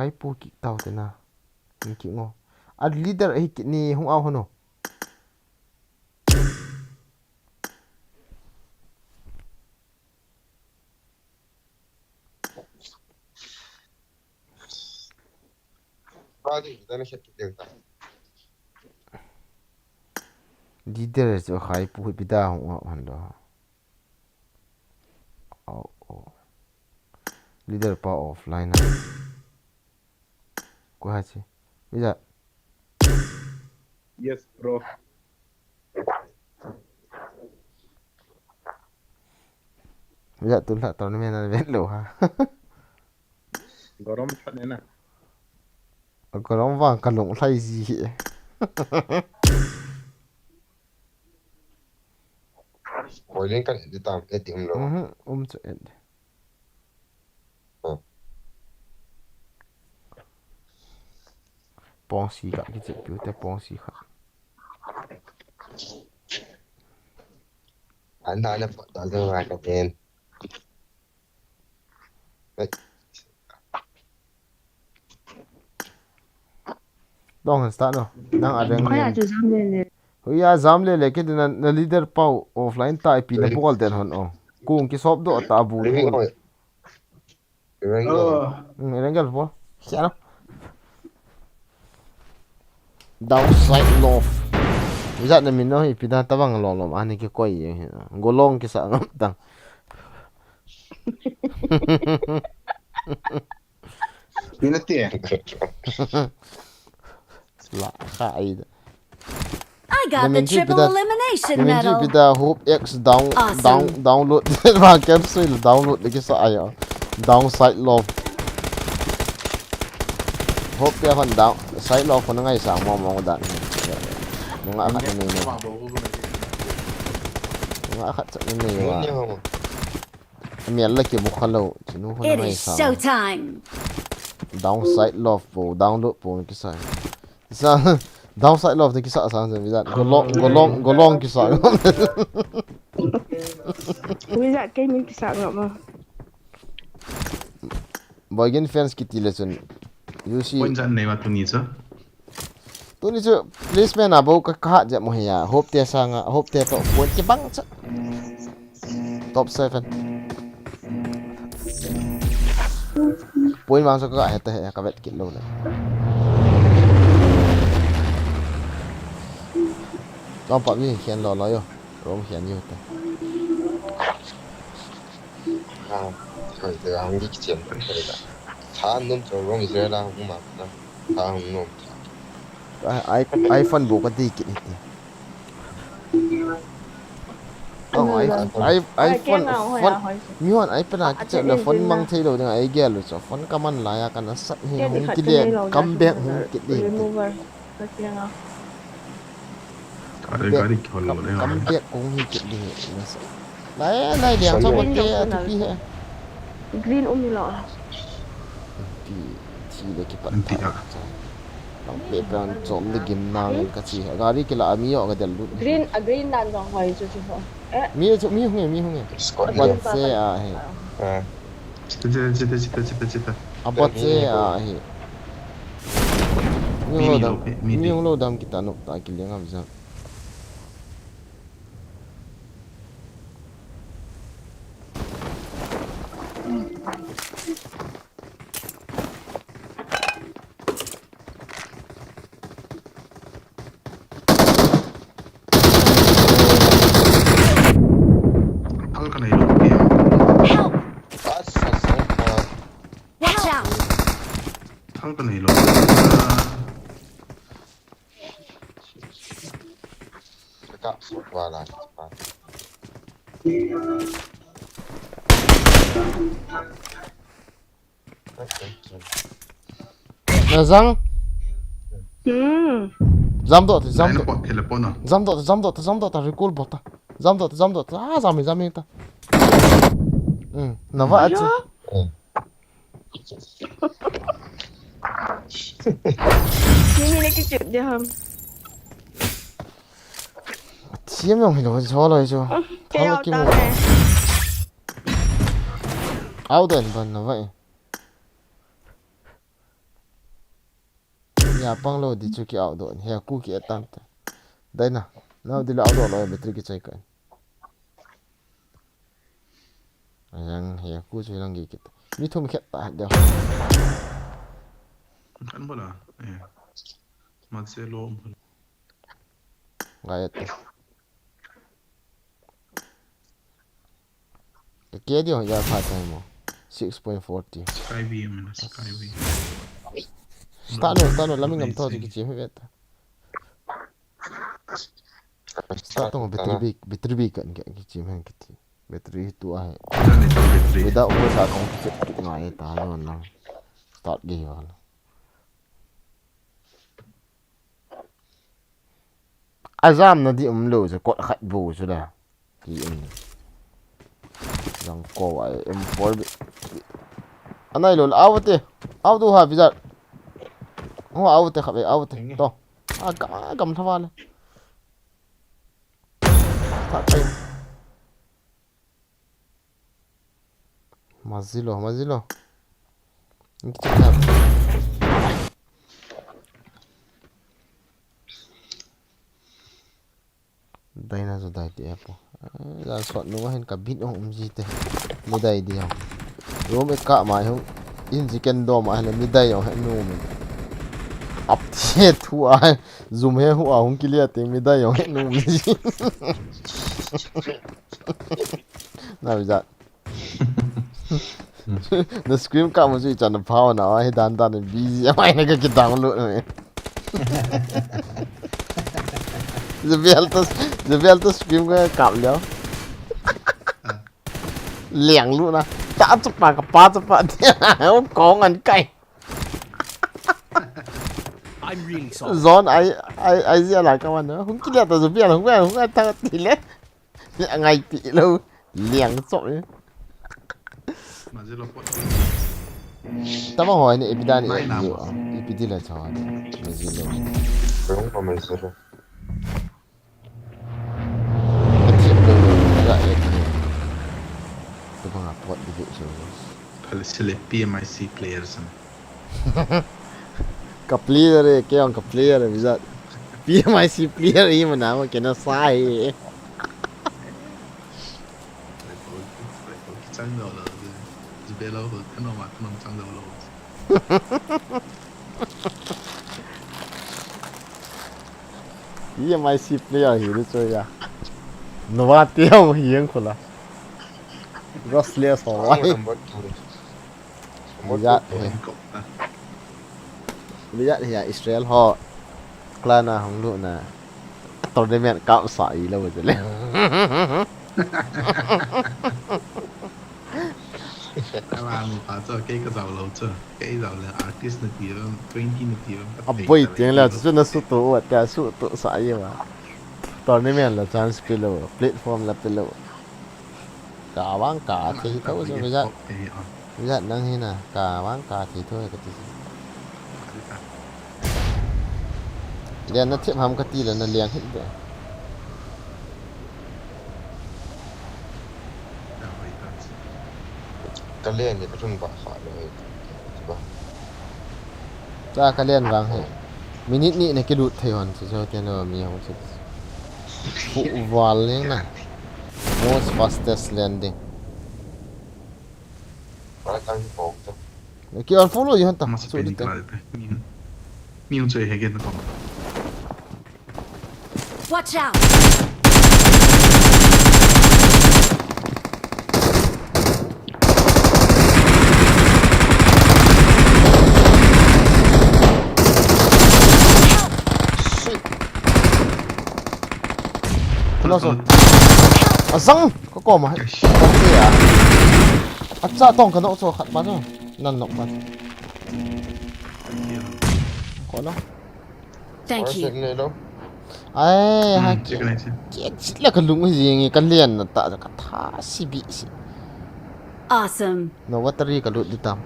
Kai pu kik tau te na. Hung kik ngo. A leader ahi kit ni hung au hono. Bali, dana khet kit ding ta. Leader chu khai pu hi pida hung au han lo. Au, au. Leader pa offline a. Ko ha chi. Leader. Yes, bro. Leader tu la tournament a vet lo ha. Gorom phat ne na. Gorom vang ka lung lai ji hi. Boiling kan edit tam, edit um lo. Mhm, um chu edit. Oh. Pong si kha, kiche piu te pong si kha. An na na pa ta jong ai ka ten. Dong han start no. Nang a reng Khoya len. Chu jam le le. Hoya jam le le ke na, na leader pau offline ta ipi na Reng. Bol den hon o. Kung ki sop do ta bu Reng hon. Oi. Reng oi. Oh. Hmm, reng gal bol. Siya no. Downside love. Ijat na min no ipi da tabang lom lom ani ki koi ye. Golong ki sa ngam tang. Minute. La kha ai da. I got the Namin chu triple pida, elimination namin chu medal. Pida hope X down, Awesome. Down, download. Ba capsule download le kisa ai. Downside love. Hope ya hon down, side love hon ngai sa mo mo dan. Nunga khat ni ni. Nunga khat ni ni wa. Mial la ki mu kha lo, chinu hon It ngai is sa. Showtime. Downside love po, download po ni kisa. Sa, downside love ni kisa sa sa, wizard. Golong, golong, golong kisa. Wizard kei min kisa ngam a. Boy gen fans kiti le chun. You see. Point jan nei ma tuni chu. Tuni chu placement a bou ka, ka hat jep mo hi a. Hope te sanga, hope te to point kibang cha. Top seven. Point vang chu ka het he ka vet kit lou le. Chom pa mi khen lo lo yo. Rom khen yo te. Ah, koi te ang ki chen ko le. Tha num to rom Israel a hung ma na. Tha hung nom tha. Ai, ai, iPhone bu ka ti kit ni. Oh, ai, ai, iPhone, phone. Mi hon iPad a kiche le phone mang thei lo ding ai gel lo cho. Phone ka man la ya ka na sat hi hung ki le kam bek hung ki le. Gari, gari khol lo le. Kam bek kong hi kit ding na sa. Lai, lai, liang sa mo te, a ti pi he. Green um ni lo. Ti, ti le ki pat. Ti a. Lang pe pe an chom le gim na ngen ka chi he. Gari kila a mi yo ka del lut. Green, a green dan jong hoi chu chu ho. Eh. Mi chu, mi hung e, mi hung e. Squad. Abat se a he. Eh. Chita, chita, chita, chita, chita. Abat se a he. Mi hung lo dam, mi hung lo dam kita nop ta ki le ngam jam. Thal ka nei lo ke. Help! Watch out! Thal ka nei lo. Ka kap suk vala. Na jang? Hmm. Jam doh te, jam doh. Jam doh te, jam doh te, jam doh te, recall bol ta. Jam doh te, jam doh te. Ah, jam e, jam e ta. Hmm. Na va a chu. Ni ni le ki chip de ham. Thiam jong hi lo, jo lo chu. Ke au ta ne. Au den ban na vai. Ya pang lo di chu ki out do. He ku ki etam te. Dai na. Nau di la out do lo battery ki chai ka. Ayang he ku chu lang ki kit. Mi thum khet ta de. Kan bola. Eh. Marcelo. Ngai et. Ke dia ya pha chai mo. Six point forty. Sky V, man, Sky V. Start no, start no, laming ngam to ki chim he ta. Start to battery big, battery big kan ki chim he ki ti. Battery tu a he. Battery. Without ko sa kong ki chip ki ngai ta lo na. Start ge wala. Ajam na di um lo je kot khat bo chu da. Ti um. Jang ko ai M four bi. Anai lo, out te. Out do ha bizar. Oh, out te khabe, out te. To. A gam, a gam thava le. Tha chai. Mazilo, mazilo. Ngi chik na. Dai na zo dai ti apo. Eh, la sot nu hin ka bit ong um ji te. Midai di hong. Room e ka ma hong. In ji ken do ma hin midai ong he nu mi. Ap te thu a. Zoom he hu a hung kilia ting midai ong he nu mi ji. Na bi za. Na scream ka mo si chan phao na, ai dan dan busy, ai na ka ki download na. Jebel to, jebel to scream ka kap leo. Liang lu na. Ta chu pa ka pa chu pa. Kong an kai. I'm really sorry. Zon ai, ai, ai zia la ka wan na. Hung kilia ta jebel, hung ai, hung ai ta ti le. Ngai ti lo. Liang chok e. Mazilo pot. Tama ho ni ipi dan ni. Nai na ipi di la cha ni. Mazilo. Rong pa Mazilo. Ati lo. Ra e. Tama pot di so. Kal sele P M I C players. Ka player e, ke ang ka player e, bizat. P M I C player e, mana mo kena sai. Chang dau lo. Jibelo ho, kano ma, kano chang dau lo. P M I C player hi lu choi ya. Nova te ho hi yang khula. Rosles ho. Number two. Riyadh hi. Riyadh hi a Israel ho clan a hung lut na tournament kap sa i lo te le. Ala mu pa chu kei ka zau lo chu. Kei zau le artist na ti lo, twenty na ti lo. A boi tiang le chu na su tu wa ta su tu sa i wa. Tournament la chance pe lo, platform la pe lo. Ka vang ka thei tho chu Riyadh. Riyadh nang hi na, ka vang ka thei tho ka ti. Lian na thip ham ka ti le na lian hit de. Ka lian ni ka thun ba kha lo. Ba. Cha ka lian vang he. Minute ni na ki lut thei hon chu chu te no mi hong chu. Fu wal ni na. Most fastest landing. Ba tang ko. Ki on follow yon ta. Masa chu pe ni te. Kala pe. Mi, mi hong chu he gen ko. Watch out! Shit. Kano so. Asang! Ka ko ma. Yes. Ka ko ya. Acha tong kano so khat ma no. Nan nok ma. Ko no. Thank you. Ai, ha ki. Ki chit la ka lung hi jing ka lian na ta ka tha si bi si. Awesome. No water ka lut di tam.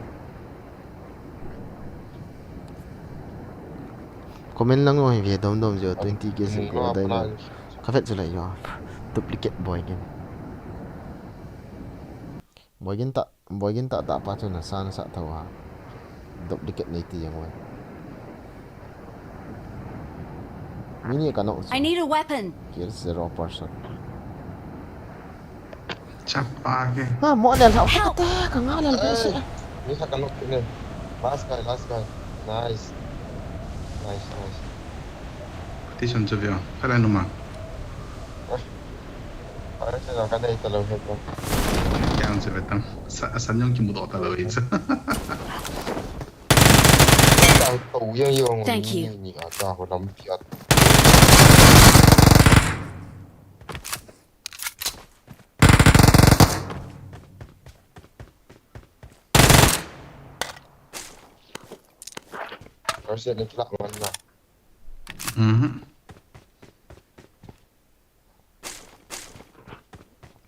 Comment lang oi ve dom dom jo twenty K se ko dai na. Ka vet chu la yo. Duplicate boy gen. Boy gen ta. Boy gin ta ta pa chu na sa na sa tho ha. Duplicate nei ti jeng oi. Mini ka knock. I need a weapon. Kill zero percent. Chapa ke. Ha, mo le lau ta ta ka nga le le si. Ni khat ka knock ni. Last guy, last guy. Nice. Nice, nice. Ti son chu vio. Kala numa. Para se ka dai ta lo he ko. Kya ang se betam. Sa sa nyong ki mudo ta lo i sa. Ka to yang yang. Thank you. Ni ka ta ho lam pi at. Kasi ni kila man na. Mhm.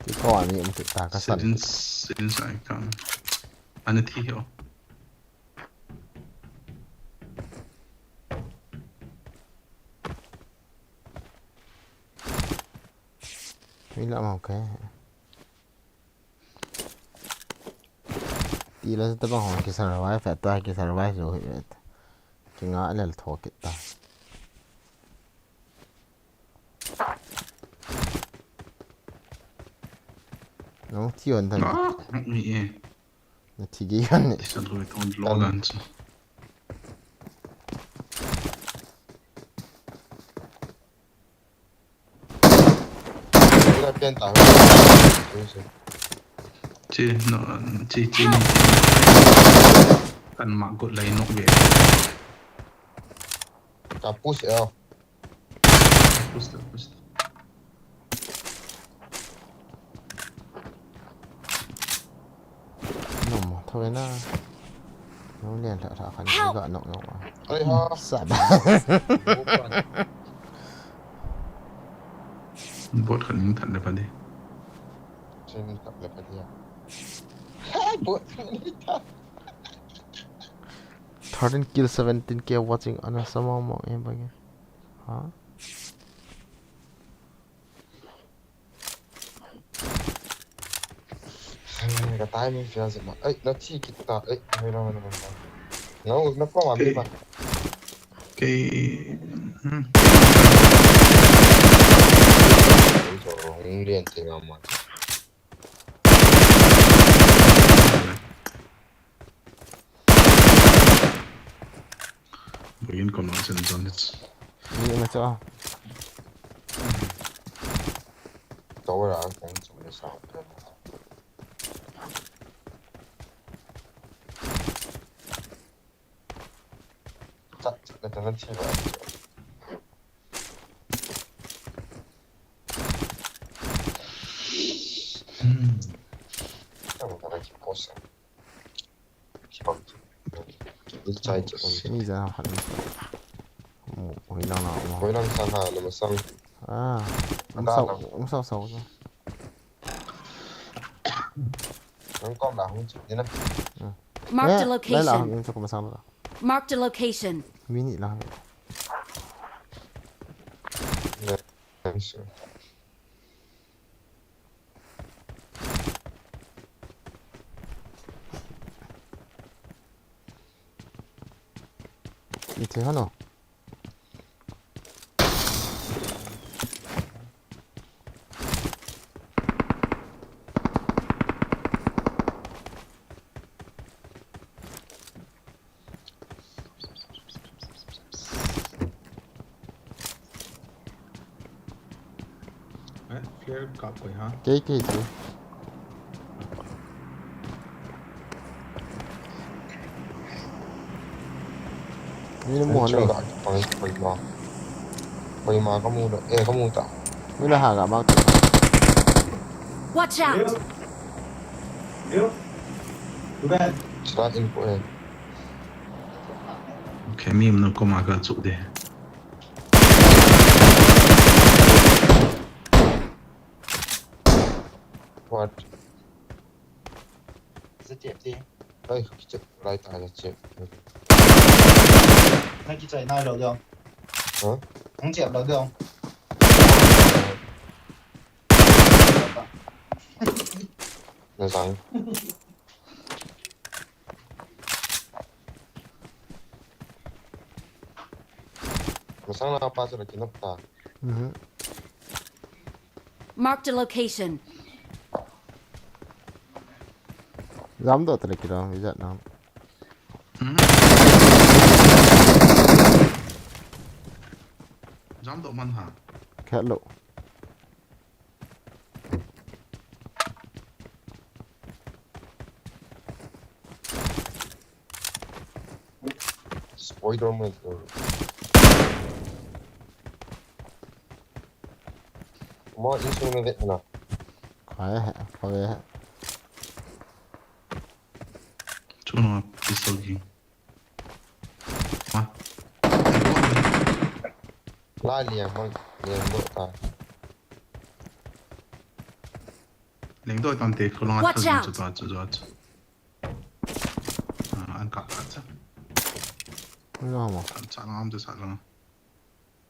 Ti ko ani um ti ta ka san. Sidin sidin sa kan. Ana thi ho. Mi la ma ke. Ti la ta bang ho ki survive ta ki survive jo hi. Ki nga le tho ki ta. No, ti on ta. Ah, mi e. Na ti gi han ni. Ti sa lo ton lo dan sa. Ila pen ta. Chi no chi chi ni. Kan ma got lai nok ve. Ka push el. Push ta push ta. No mo, tho na. No le la la kan Help! Ga no no. Ai ha. Sa ba. Bot kan ning than le pa de. Sin ka le pa dia. Ha, bot. Thirteen kill, seventeen K watching. Ana sama mo e ba ke. Ha? Ka tai mi fia se ma. Ai, na thi kita. Ai, hai na na na. Na u na ko ma mi ma. Kei. Hmm. Ai, so rong lien te ma ma. Bugin ko no sen zon hits. Ni ma cho. Tawra kong chu le sa. Chat chat le tan thi ba. Hmm. Tawra ki posa. Ki pam. Ni chai chu. Ni za ha ni. Mo, oi lang na mo. Koi lang sang ha, na ma sang. Ah. Mo sa, mo sa sa. Nang kom la hung chu ni na. Marked a Lai la, location. Ni sa ko ma sa la. Marked a location. Mini la. Nice. Ite hano. Eh, flare kap koi ha. Kei kei tu. Ni mo Chung hano. Ka pang koi ma. Koi ma ka mu lo. Eh, ka mu ta. Ni la ha ga ma. Watch out! Sila in ko eh. Okay, mi mna ko ma ka chu de. What? Sa chep si. Ai, kichep lai ta la chep. Na kichai nai lo dong. Huh? Hung chep lo dong. Na sang. Masang na pa sa laki na pa. Mhm. Marked a location. Jam do tele kilo, ijat na. Hmm. Jam do man ha. Khat lo. Spider-Man. Mo insung na vet na. Kaya, kaya. Chuna pistol ging. Ma. Lai liang, mang liang do ta. Liang do tam te, ko lang. Watch out! Chu, chu, chu, chu. Ah, an ka, ka cha. Ni lo mo. An cha lang, am cha lang.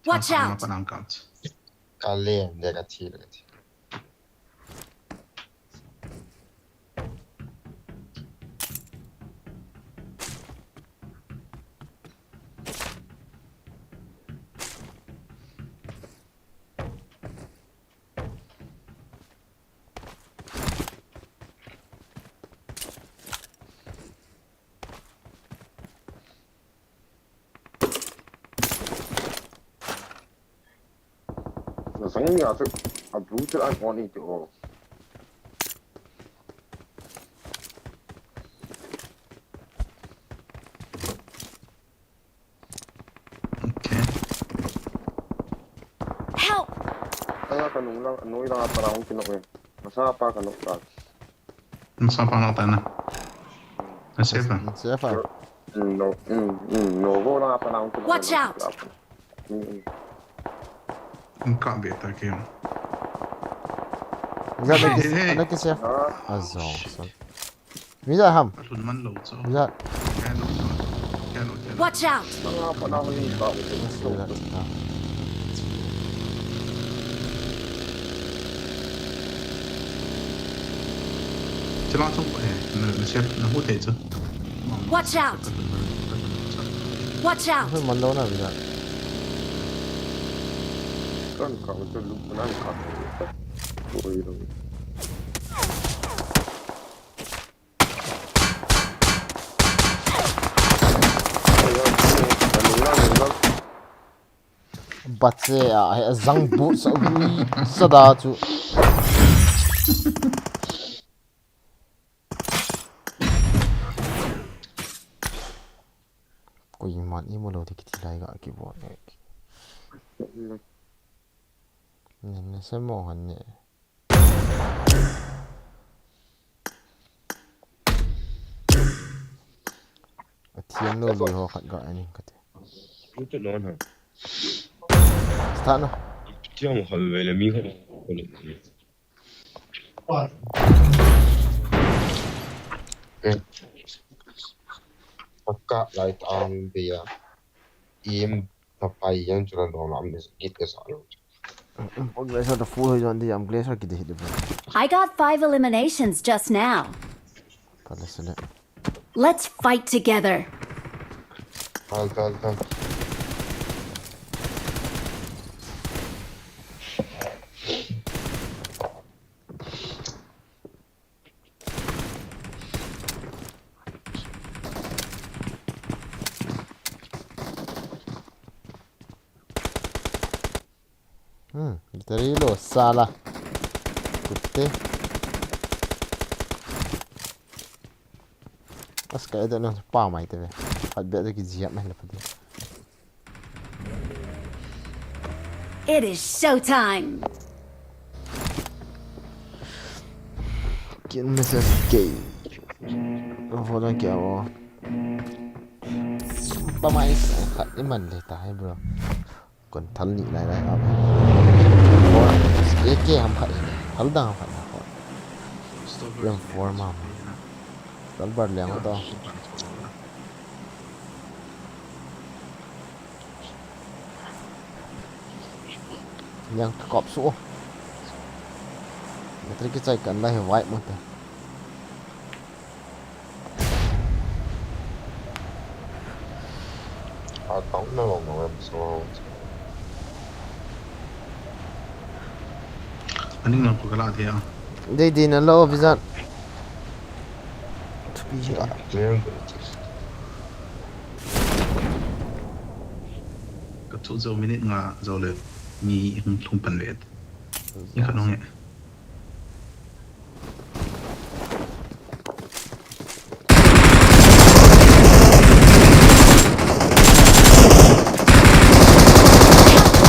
Watch out! Ka liang de ka thi le ka thi. Nasang ni atu a blue tel an on iti o. Okay. Help! Aya ka nung lang, noi lang apa lang kino eh. Masa apa ka nung lang. Masa apa nang tana? Masa apa? Masa apa? Mm, no, mm, mm, no, go lang apa lang kino. Watch out! Mm, mm. Ang kabe ta kayo. Is that the, is that the safe? Ah. Azo. Mida ham. Alun man lo cho. Mida. Kaya lo cho. Kaya lo, kaya lo. Watch out! Mga panahon ni ba? Mas wala na. Sila cho ko eh. Na, na siya, na hute cho. Watch out! Watch out! Alun man lo na, Mida. Kan ka, ito, lu-, nan ka. Oi, lo. Bache a, he zang bu sa ui sa da chu. Koiman imu lou ti kiti lai ga kibol. Nen ne se mo han ne. A thiam lo lui ho khat ga ani kati. Lutu non ha. Start na. Thiam ho ve le mi khat. Pakka lai ta ang bia. Im papai yang chula no lam ni git ke sa lo. Pag glacier the full ho jon di am glacier ki de hit de. I got five eliminations just now. Pala sele. Let's fight together. Tal, tal, tal. Hmm, literally lo, sala. Kutte. Aska eda no pa mai te ve. Pat be de ki jiap mai le padi. It is showtime. Kin message kei. Voda kya wo. Pa mai sa khat iman le ta hai, bro. Kon thal ni lai lai a. Four. A K ham khat ni. Thal dang ham khat ni. Four. Yang four ma. Thal bar liang to. Yang kop su. Matri ki chai kan lai white mo ta. A tong na long long so. Aning lang ko kala dia. Dei dei na lo, Bizat. Thupi hi. Ka thu zo minute nga zo le mi hung thum pan ve. Ni ka nong e.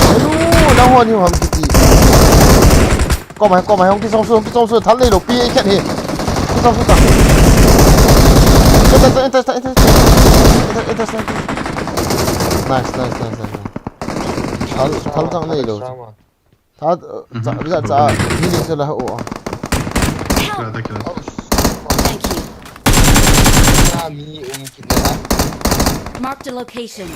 Hello, nang hon hi ham kiti. Kom hai, kom hai, hong kisong su, hong kisong su, thal nei lo, pi khat hi. Kisong su ta. Enter, enter, enter, enter. Enter, enter, enter. Nice, nice, nice, nice, nice. Thal, thal tang nei lo. Tha, uh, cha, cha, cha, ni ni se la, oh. Help! Kila ta, kila ta. Thank you. Kami um kit na. Marked a location.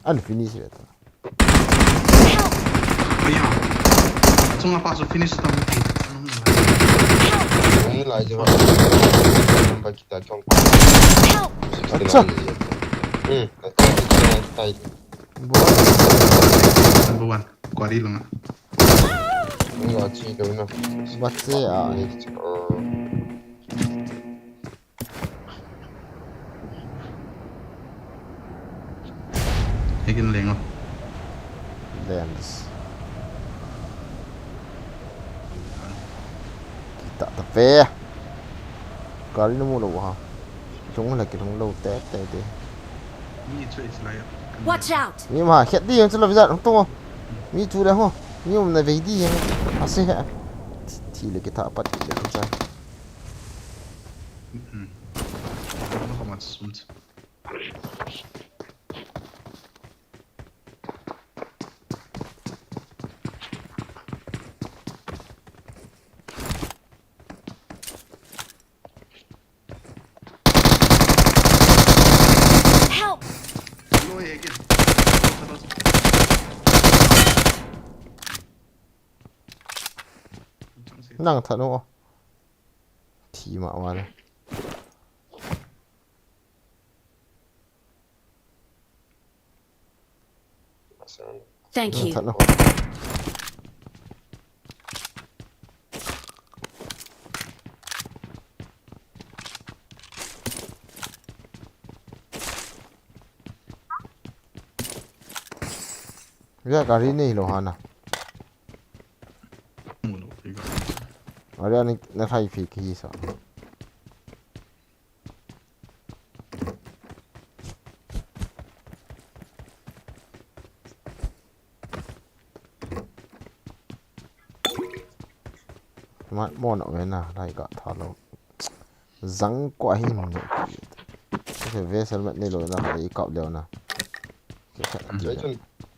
An finish le ta. Help! Aya. Chunga pa so finish ta. Help! Ni lai je. Ba kita chong. Help! Acha. Hmm. Number one. Quarry langa. Number one. Bache a. Hekin lengo. Dance. Kita tape. Quarry namu lo ha. Kilhung la kilhung lo te te te. Mi chu is lai. Watch out! Mi ma khet di yang chu lo vizat hung tung. Mi chu le ho. Mi um na vei di yang. Ase he. Thi le kitha pat le kitha. Hmm. Ko ma sum. Help! Nang tha no. Thi ma wa le. Thank you. Tha no. Ya gari nei lo hana. Mu lo, gari. Gari ani na khai phi ki sa. Ma, mo na ve na, lai ka tha lo. Zang ko ahi mo ne. Ke ve sel mat ne lo na, i kap leo na. Ke kha. Chun,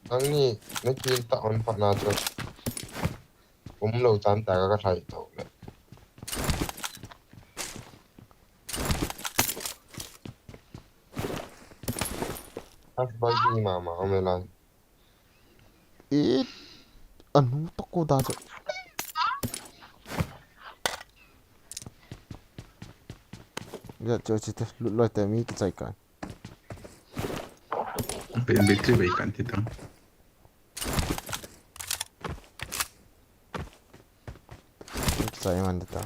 nang ni, na kin ta on pa na chu. Um lo chan ta ka, ka thai to le. As bai ni mama, o me lai. It anu to ko da cho. Ya cho chi te, lut loi te mi ki chai kai. Be, be tri be kan ti tang. Sai man ta.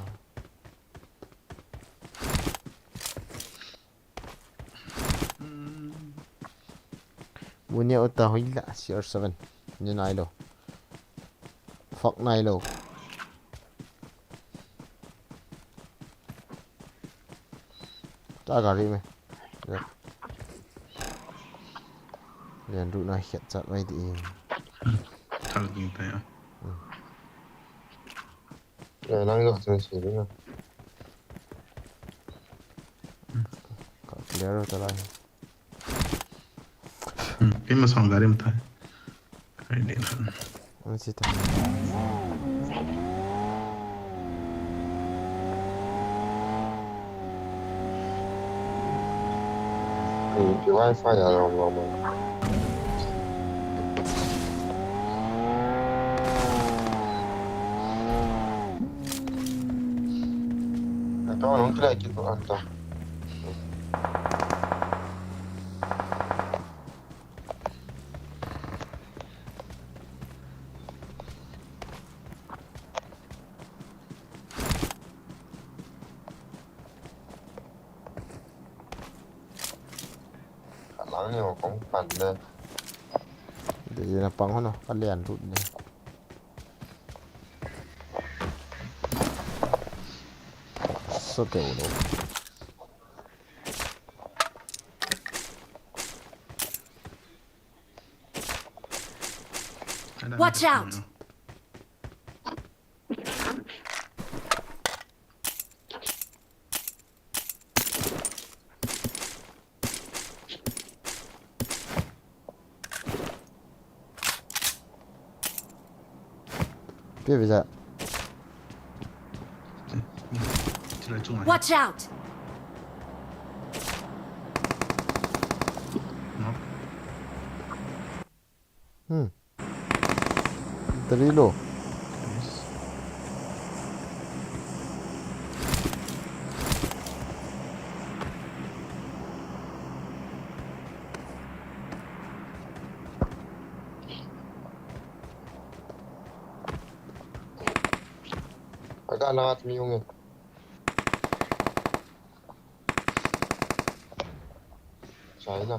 Munia uta hoila C R seven. Ni nai lo. Fuck nai lo. Ta gari me. Len ru na hiat chat mai di. Thal ging ta ya. Hmm. Ya, lang yo sen si ding. Ka clear ta lai. Hmm, kei masang gari mata. Kai ni na. Ang sita. Hmm, ki wifi ya long long. Ito, anong try kito, anto? Tang ni ho kong pan le. Dei na pang ho no, ka lian lut ni. So te ulo. Watch out! Pe visa. Watch out! Hmm. Tadi lo. Agak na at miyong eh. China.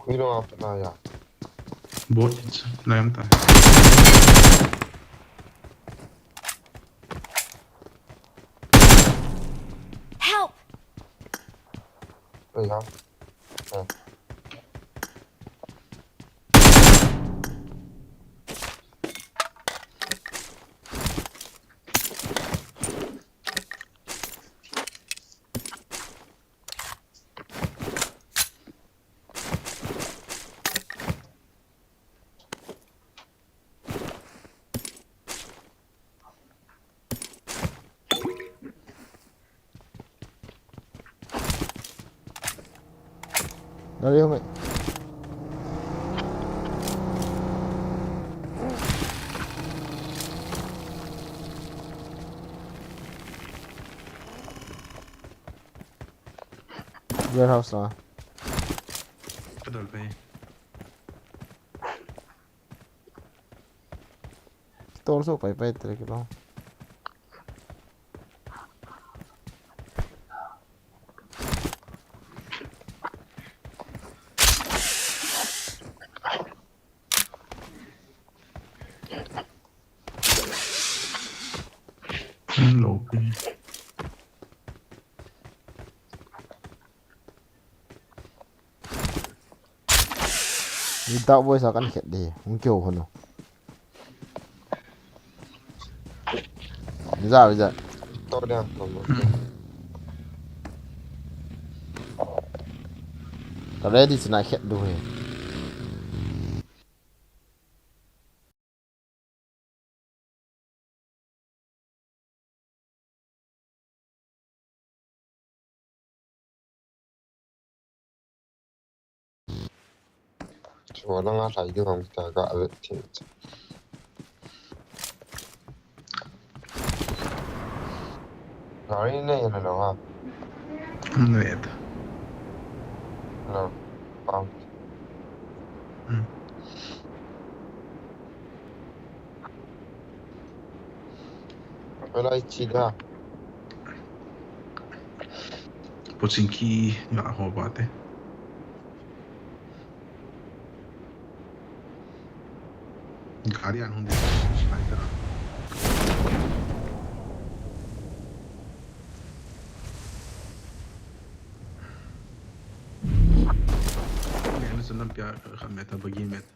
Kuino apa na ya? Bot na yang ta. Help! Oh ya. Oh. Dali, homie. Warehouse na. Kadol pe. Torso pai pai tere kilo. Lo pe. Ni ta boy sa kan khet de, hung kyo hono. Ni za, ni za. To de, to de. Ta ready sina khet du he. Chua langa hlai ding ham ta ka vet thei. Gari nei na lo ha. Vet. Lo. Pam. Hmm. Pelai chi da. Pochinki nga ho ba te. Gari an hung de. Sniper. Ni na sanam pia kha meta bagi meta.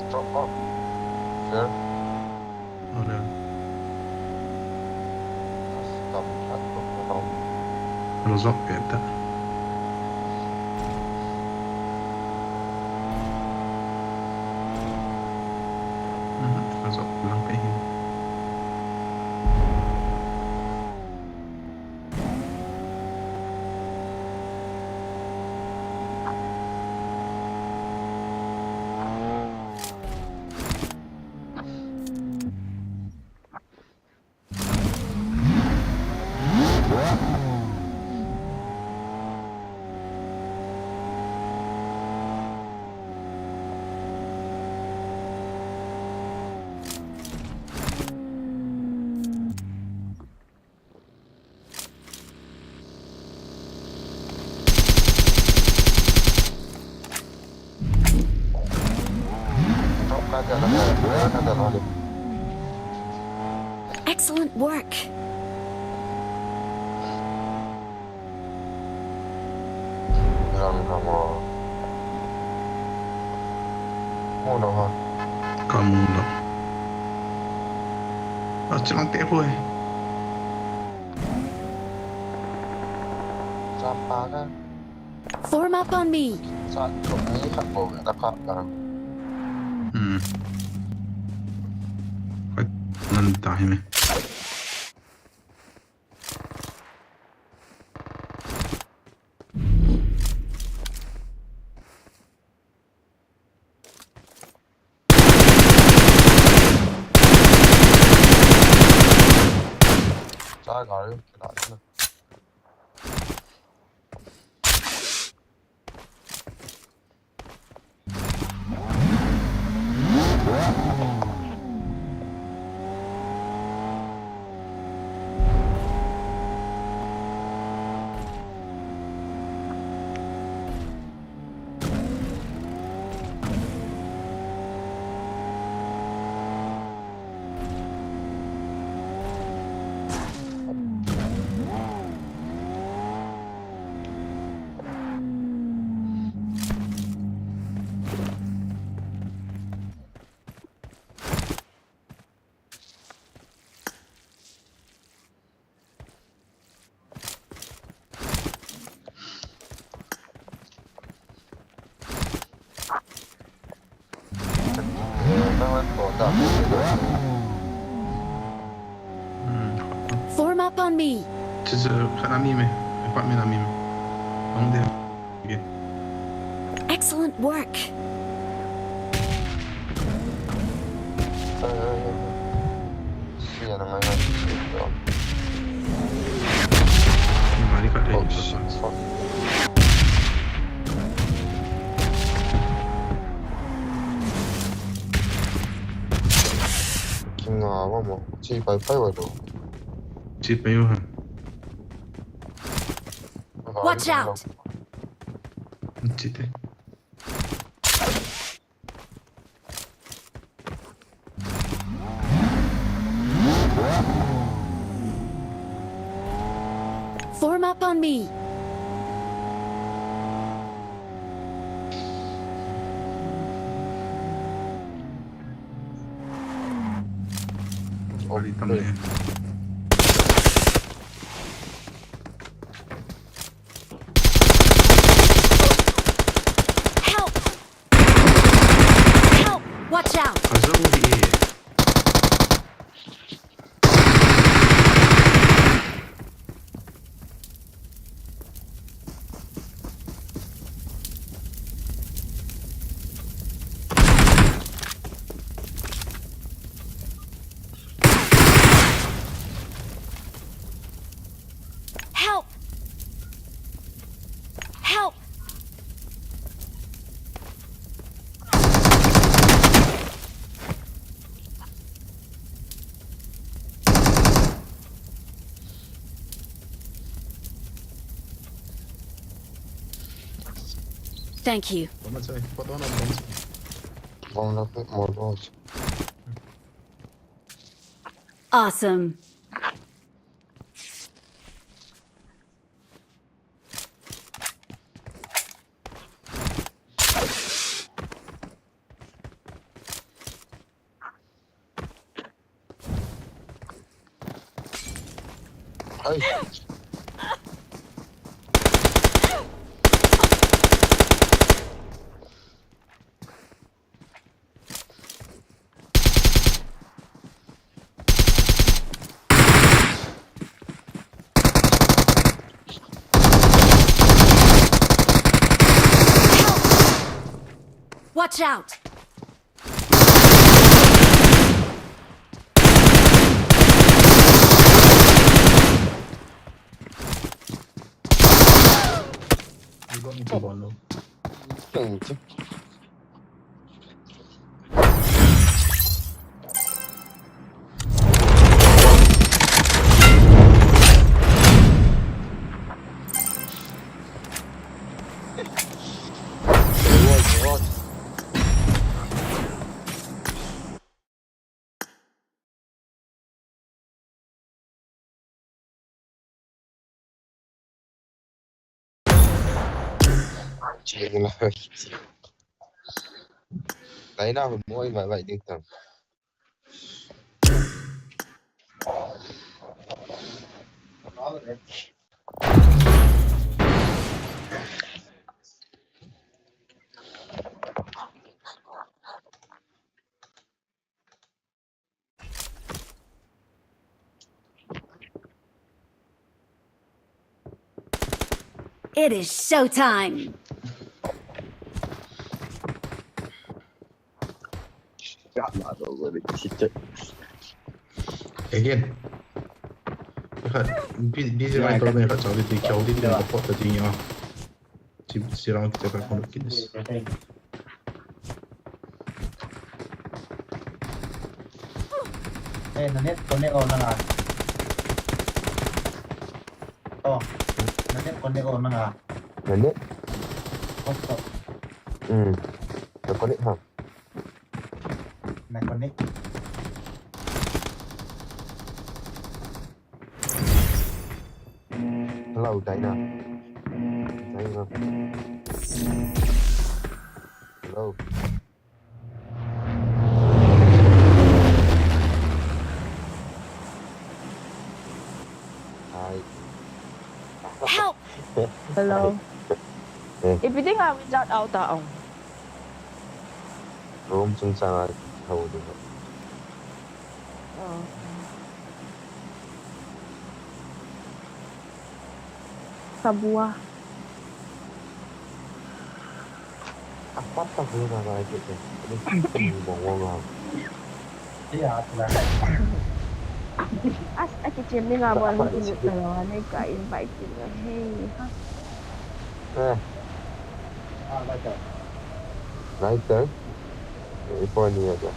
Drop off. Sure. Ora. Rozok peta. Mhm, rozok lang pe hin. Excellent work. Kamu lou. Achilang te poi. Form up on me. Hmm. Hoi, nan ta hi me. Form up on me. Excellent work. Kinga wa mo. Chi pai pai wa do. Chi pai wa. Watch out. Chi te. Form up on me. Help! Help! Watch out! Help! Help! Thank you. Awesome. Watch out! Chila. Taina hun moi mai vai ding tam. It is showtime. Again. Busy, busy mai to ne ka chau di, chau di ne ka pot ta di ya. Si, si rang kita ka kon kidis. Eh, na net connect on na nga. Oh, na net connect on na nga. Na net? Hotspot. Hmm. Na connect ha? Na connect. Hello, China. China. Hello. Hi. Help! Hello. Eh. Ipi dinga without auto ong. Room chungchang a ho ding. Oh. Sabua. Apat ta bu na na ke ke. Ni bong bong a. As, a kichim ni nga bol hung ilut na lo, ni ka invite ni nga, hey, ha. Eh. Ah, lighter. Lighter? Eh, ipo ni ya.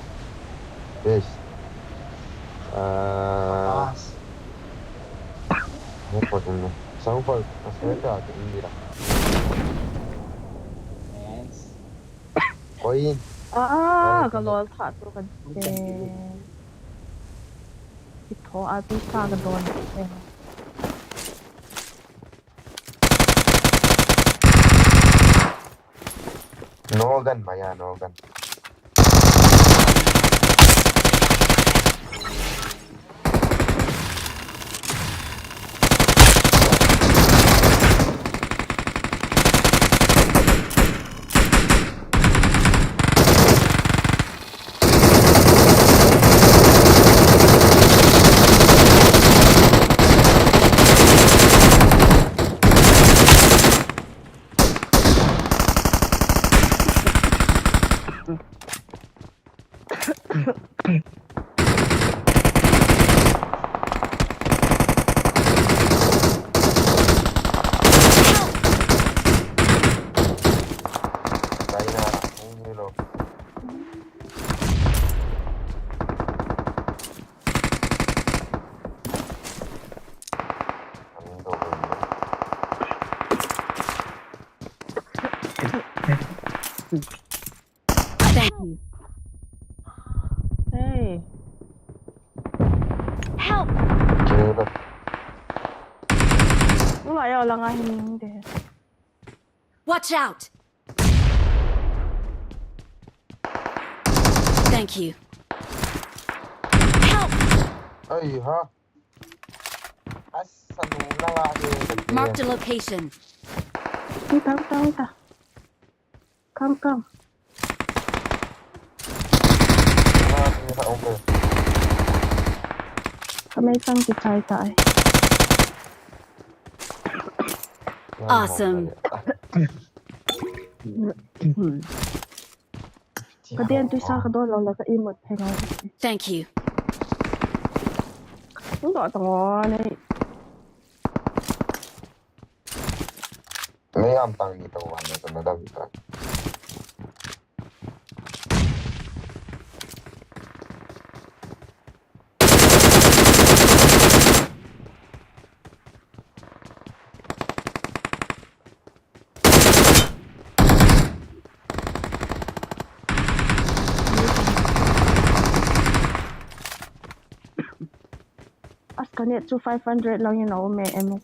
Yes. Ah. Pass. Ni po ni. Sang po, as ni ka, ni la. Yes. Oi. Ah, ka lol tha to ka de. Ki tho a tu sa ka don de. No gun, maya, no gun. Thank you. Hey. Help! Wala ya lang ahin de. Watch out! Thank you. Help! Ai ha. Asa nung na nga he. Marked a location. Wait, wait, wait. Come, come. Ah, okay. Kamei tang kichai tai. Awesome. Ka den tuisa ka don lou la ka imut phei ngai. Thank you. Hung doh tang o nei. Mei am tang ni tang wan na tang na dam ta. As ka net chu five hundred lang in a um e, M S.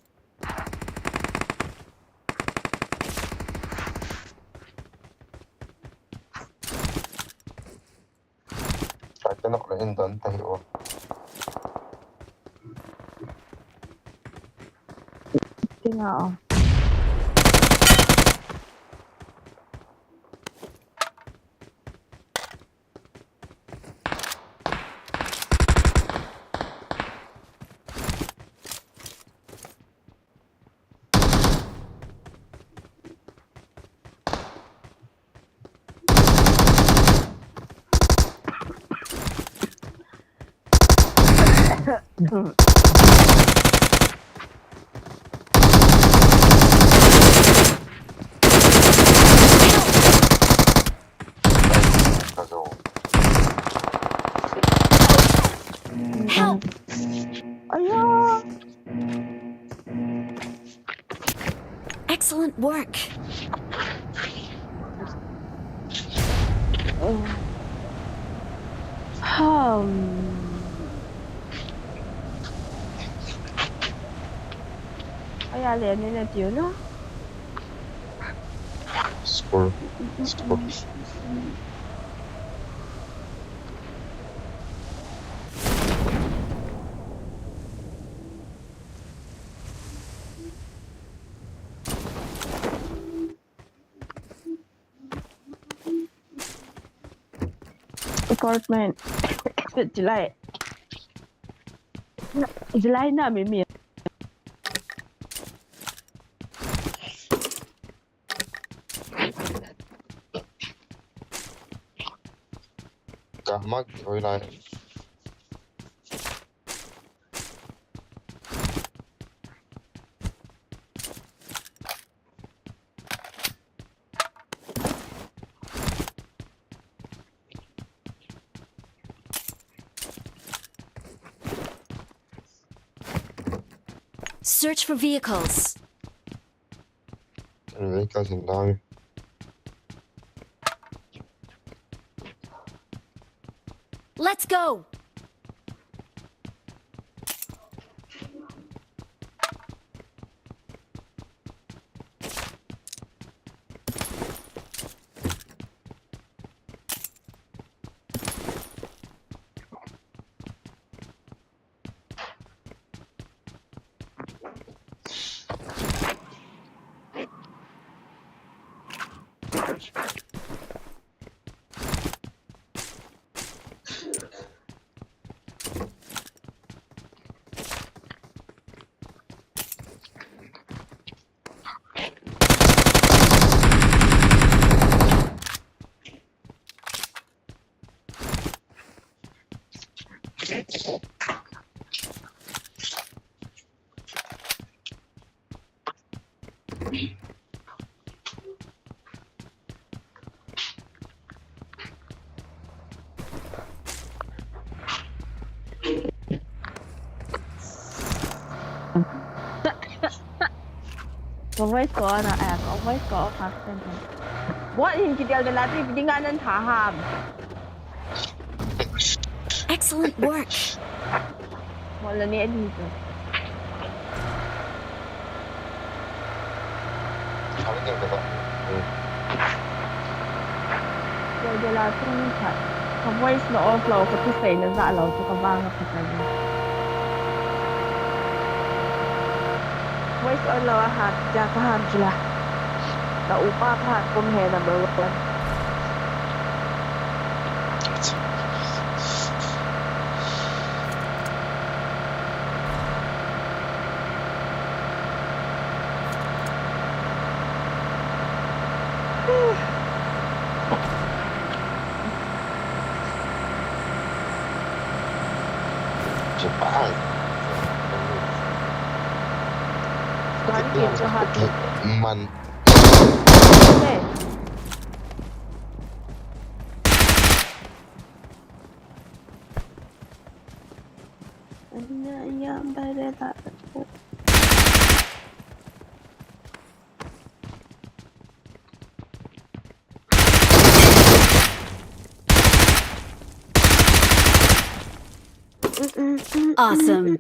Kanok le in don ta hi o. Tinga o. Help! Aya! Excellent work. Hmm. Aya, le ni na tiu na. Score. Score. Apartment. July. July na mi mi. Ka mag, oi lai. Search for vehicles. Vehicles in down. Let's go. Ka voice ko on a, eh, ka voice ko off a. What in kidel de la ti dinga nan tha ham. Excellent work. Mo la ne di to. Kidel de la ti ni tha. Ka voice na off lo, ka ti sei na za lo, tu ka vang ka ta ni. Voice on lo a hat, ja ka han chula. Na upa ka hat kum he number one. Gari ke jo hat. Man. Hey. Anya, anya, bare ta. Awesome.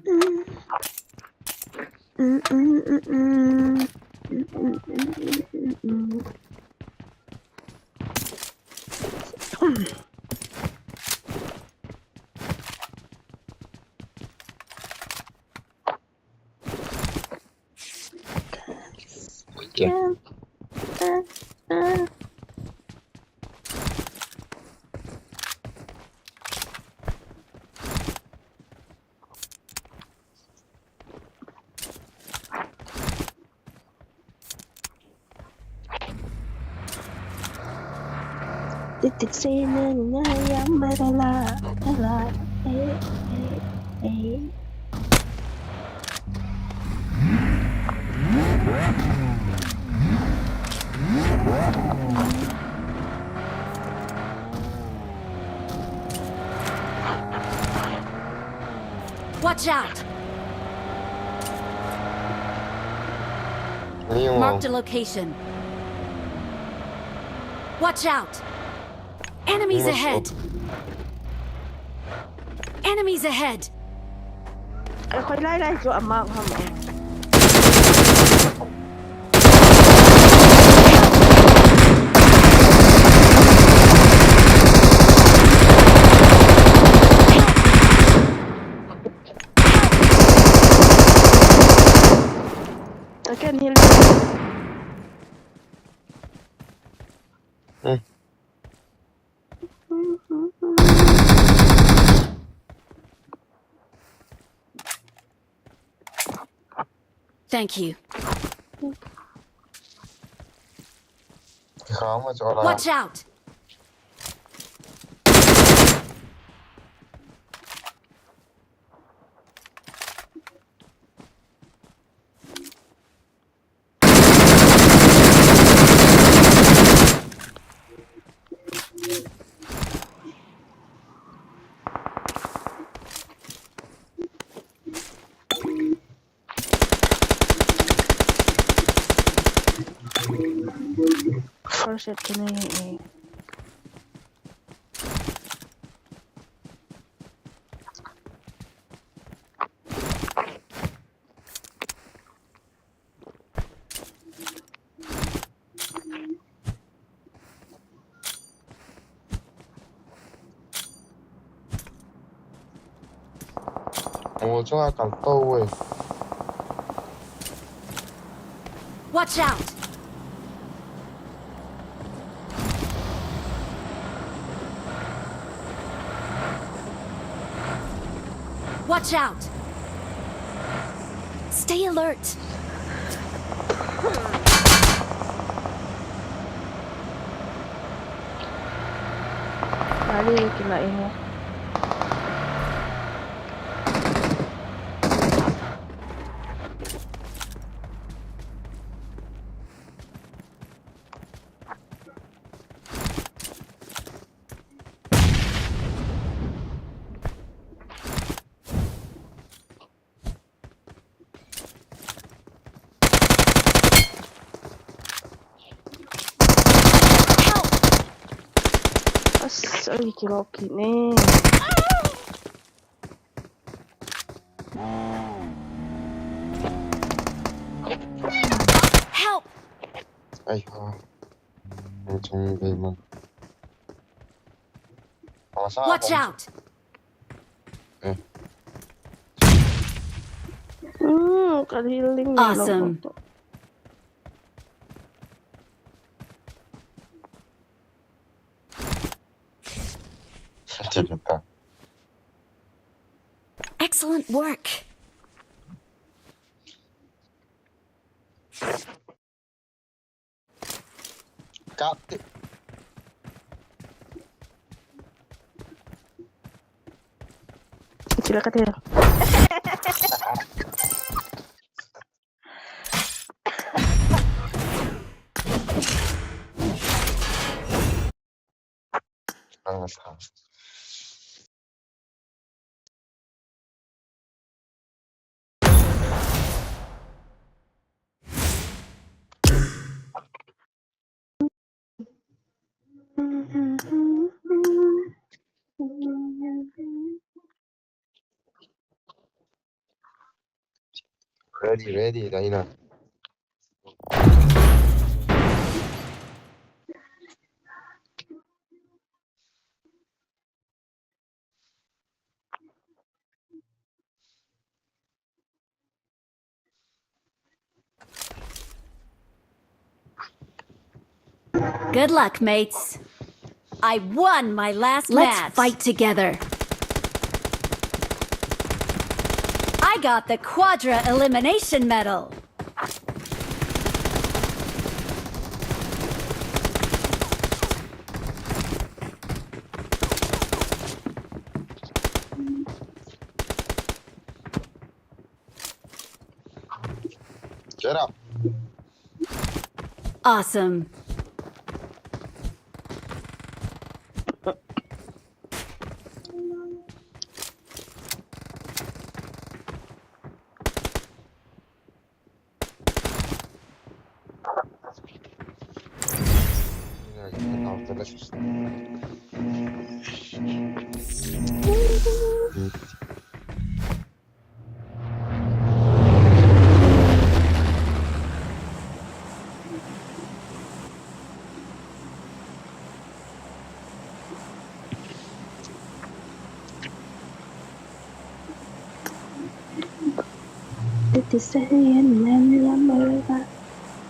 Okay. Titik sena nga ya marala, ala, eh, eh, eh. Watch out! Marked a location. Watch out! Enemies ahead! Enemies ahead! Ai, khoi lai lai chu amang ham. I can heal you. Hmm. Thank you. Watch out! First aid kini eh. Amo chunga kal to e. Watch out! Watch out! Stay alert! Kali kila inge. Help! As, ay, kiloki ni. Help! Ay, ha. Ang chung gay man. Watch out! Eh. Hmm, kadiling. Awesome. Excellent work. Kap. Sila ka tira. Ang Ready, ready, Daina. Good luck, mates. I won my last Let's match. Fight together. I got the quadra elimination medal. Get up. Awesome.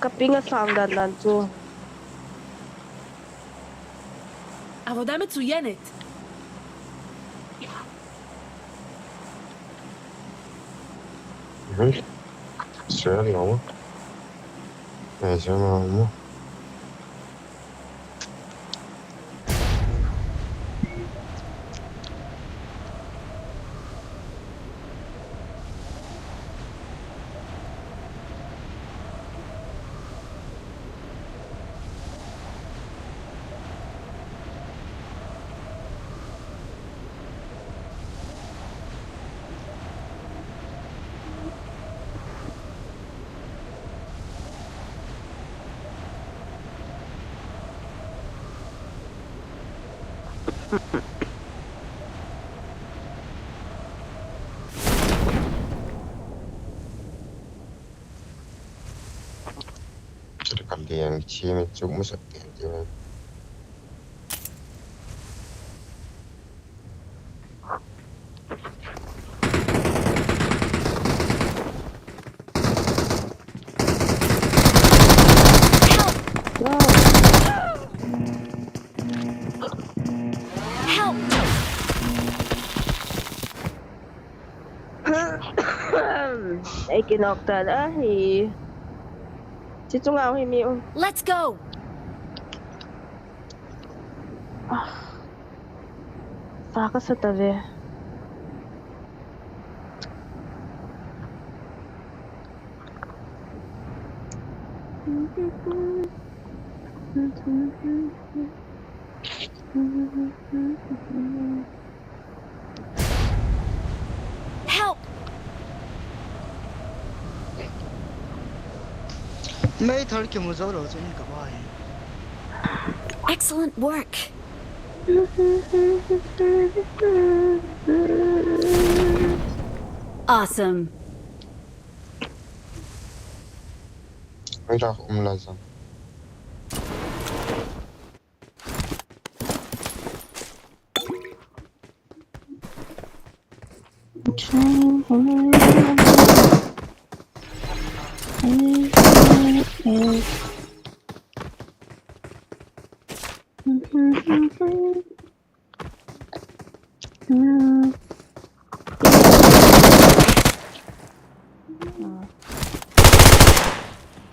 Kaping a sang dan dan chu. עבודה מצוינת. Sir, no. Sir, no. Chirkal diang chi me chuk masat diang chi me. Help! Ei kinok tan ahi. Chi chunga hi mi u. Let's go. Ah. Sa ka sa ta ve. Help! Mei thar kimu zo lo chu in ka bai. Excellent work. Awesome. Mei ra um la zam.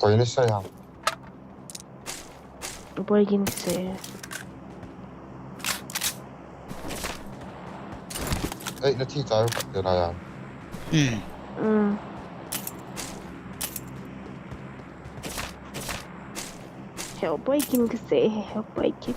Koi ni sa ya. Boi gin se. Ei, na thi chai khat te na ya. Hmm. Hmm. Help boi gin ka se, help boi gin.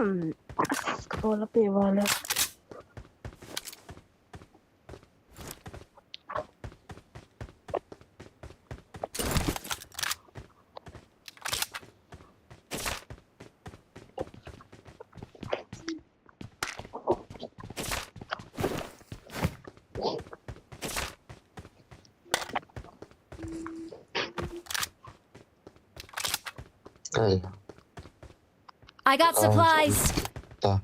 Hmm. Bola pe wala. Ai. I got supplies. Ta.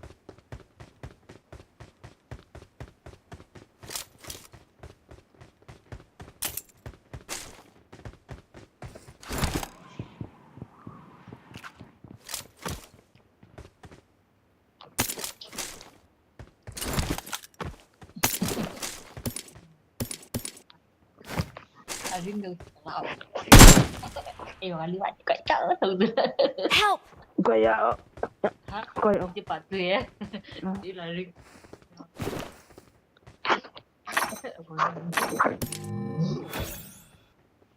Help! Kaya. Kaya.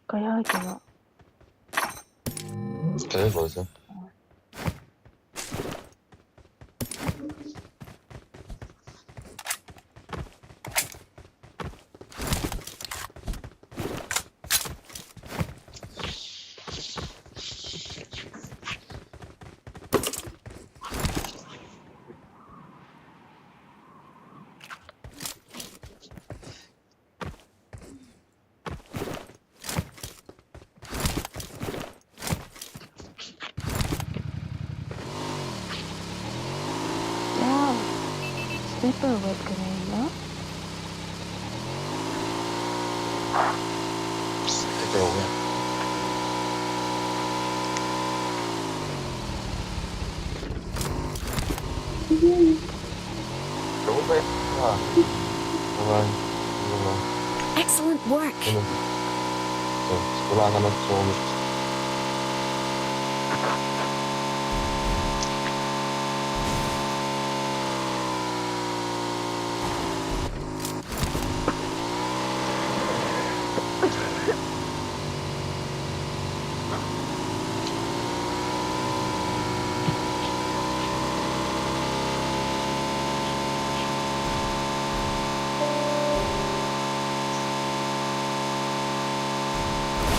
Kaya kaya. Kaya bosa. Wow. Sniper web kena ya. Sniper web. Excellent work.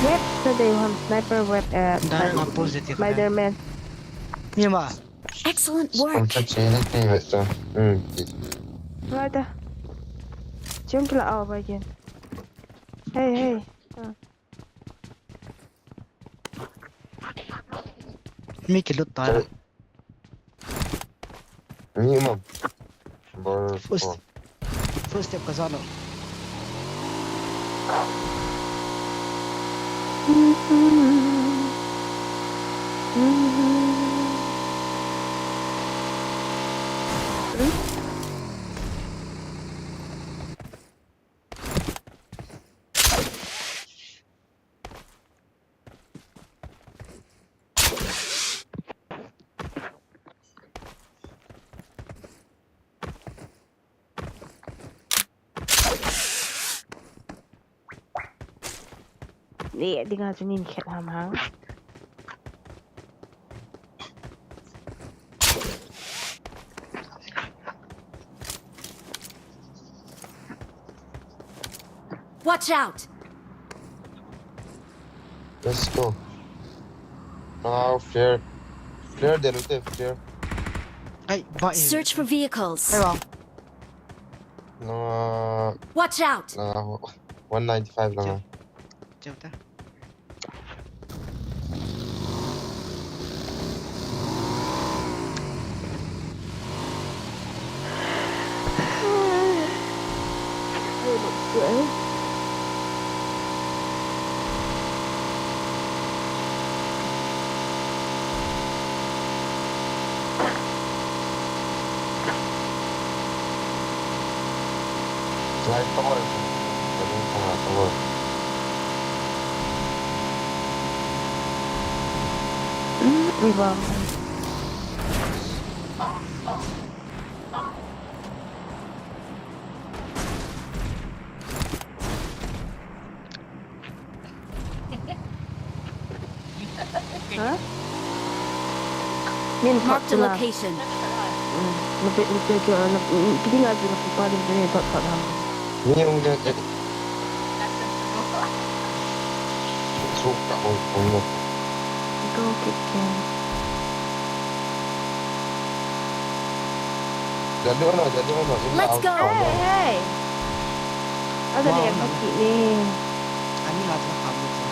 Web sa dei ham sniper web, eh, Direct opposite. Spider-Man. Ni ma. Excellent work. Right. Chung kila out again. Hey, hey. Ah. Mi kilut ta. Mi ma. First, first step ka jalo. Ni dinga chu nin khet ham hang. Watch out! Let's go. Now flare. Flare there, okay, flare. Ai, ba. Search for vehicles. Ai, ba. No. Watch out! No, one ninety-five lang. Chao ta. Huh? Marked a location. Nupi, nupi ke, nupi dinga chu nupi pa ding te ni dot dot ham. Ni ung de, eh. Suk ta ung, ung mo. Go kick ke. Jadu ano, jadu ano. Let's go. Hey, hey. Ada ni, wow, yang kaki ni. Ani lah tu kamu tu.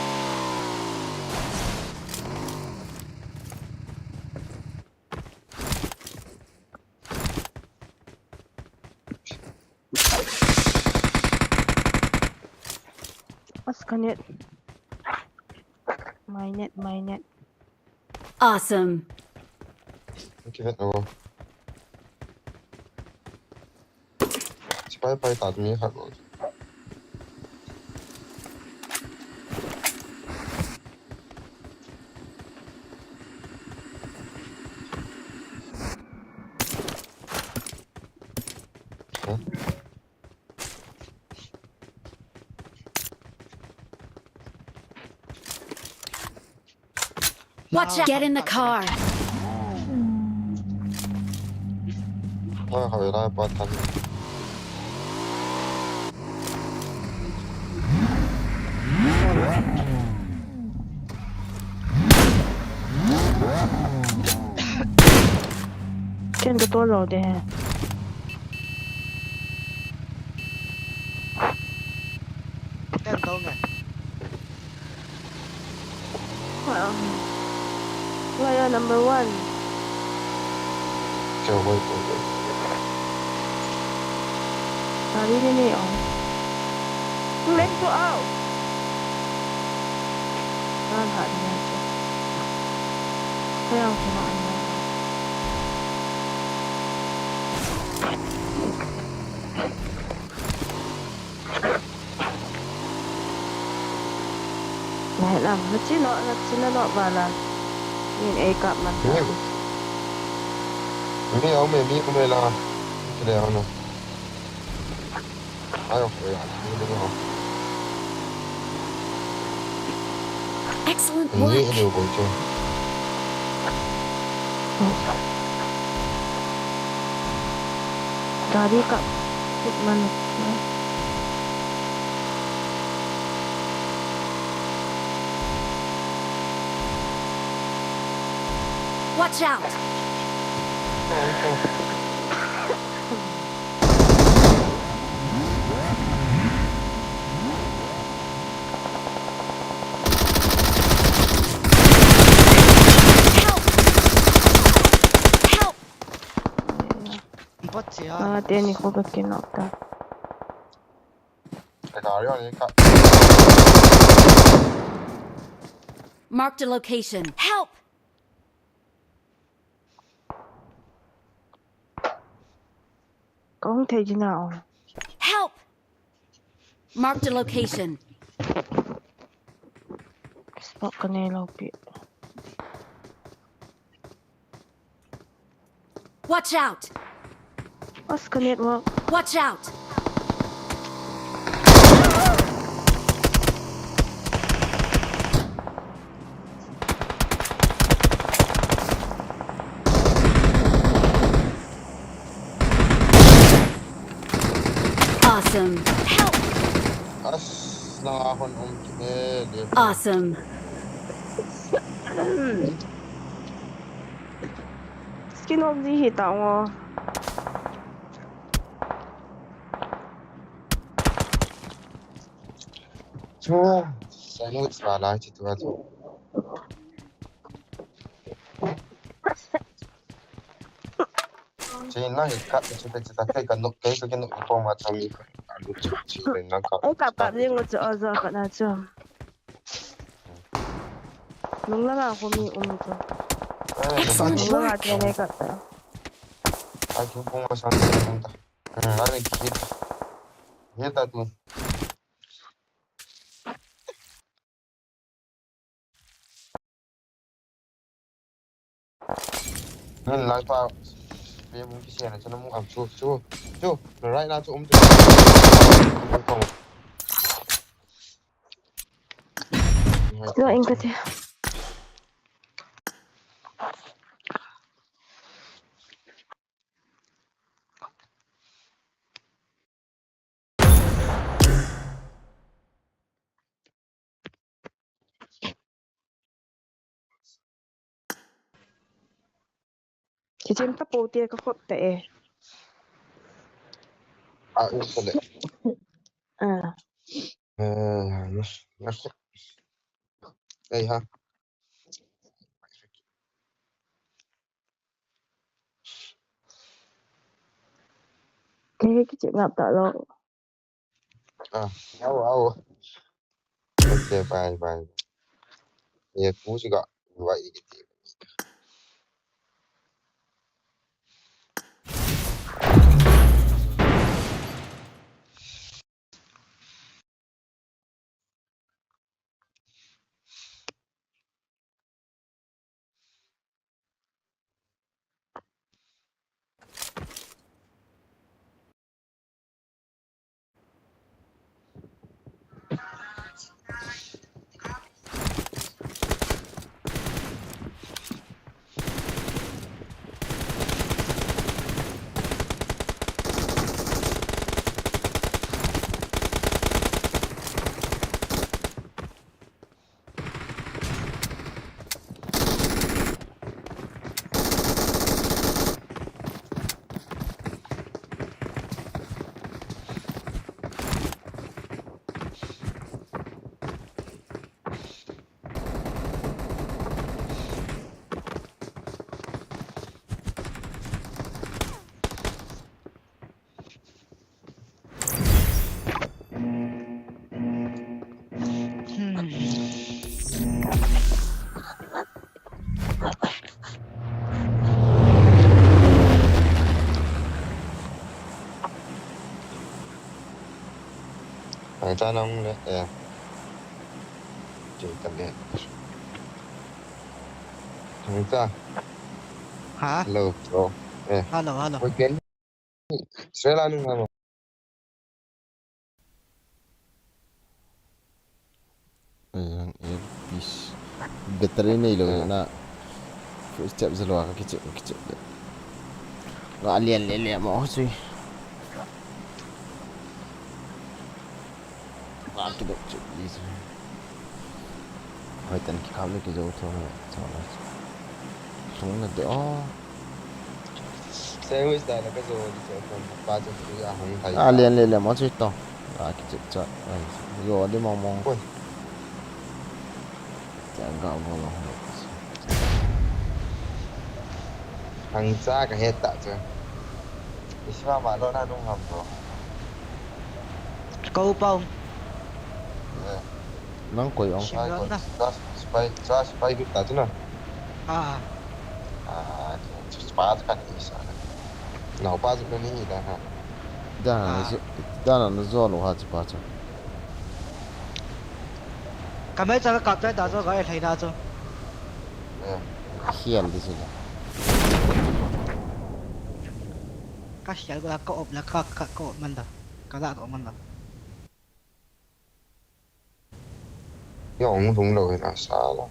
What's connect? My net, my net. Awesome. Okay, oh. Spy, spy, tat mi khat bol. Watch out! Get in the car. Oi, oi, lai pa than. Ken ka to lo de. Ken to nge. Wow. Why are number one? Chào quay quay quay. Tadi ni ni, oh. Let's go out. Ran ha ni ni. Kaya ako na ano. Nai lam, na chi no, na chi no, no, ba la. Min ei kap man ta. Mi, mi au me, mi au me la. Kile ano. Ayo, ya, mi le no. Excellent work. Ni le ko cho. Gari ka, man. Watch out! Help! Help! Bot siya. Ah, teni ko ka kinok ta. Ka gari on ka. Marked a location. Help! Kong thei jina o. Help! Marked a location. Spot ka nei lo pi. Watch out! What's ka network? Watch out! Awesome. Help! As, na hon um ki, eh, le. Awesome. Skin of the hit ang, oh. Chu, sa ni sa la chi tu a chu. Che na hi ka, che ka, che ka, ke ka nok, ke ka nok ko ma cha mi ka. Alu che, che na ka. Ai ka ka ni ngo cho, o zo ka na cho. Nung la nga ko mi um cho. Excellent work. Nung la nga ke ne ka ta. Ai ko ma sa ta. Hmm, ai ki ta. Ye ta tu. Nun lai pa. Pe mung ki sian na chu na mung am chu, chu, chu. Right na chu um chu. Lo ing ka ti. Kichim ta po tia ka khop ta e. A, um ta le. A. Eh, na, na khop. Ei ha. Ke kichim ngap ta lo. Ah, au, au. Okay, bye, bye. Ye, pusi ga, wa ikiti. Thangcha nong le, eh. Che ka le. Thangcha. Ha? Hello, bro. Eh. Hello, hello. Weekend. Sela nung hamo. Ayan, F P S. Battery nei lou na. Footstep zalo ka kichep, kichep le. Nga lian le le mo sui. Nga kidok chep li sui. Hoi tan ki kham le kijo tho na, tho na. Lhung na de o. Sandwich da la ka jo di cho kon pa cho tu ya hung thai. A lian le le mo chu to. A kichep cha. Ai, jo di mong mong. Oi. Cha ga bo lo lo. Hang cha ka het ta cho. Isma ma lo na nung ham lo. Ko pau. Eh. Nang koi ong. Sim ron na. Spy, spy, spy, spy group ta chu na. Ah. Ah, chu pa chu kan ni sa. Nau pa chu ni da ha. Da na, ah, zu, da na, na zo lo ha chu pa chu. Ka mai cha ka kap ta da zo ga e thai da chu. Eh. Hial di chu da. Ka hial ga ka op la ka, ka, ka op man da. Ka la op man da. Yong hung lo hin asa lo.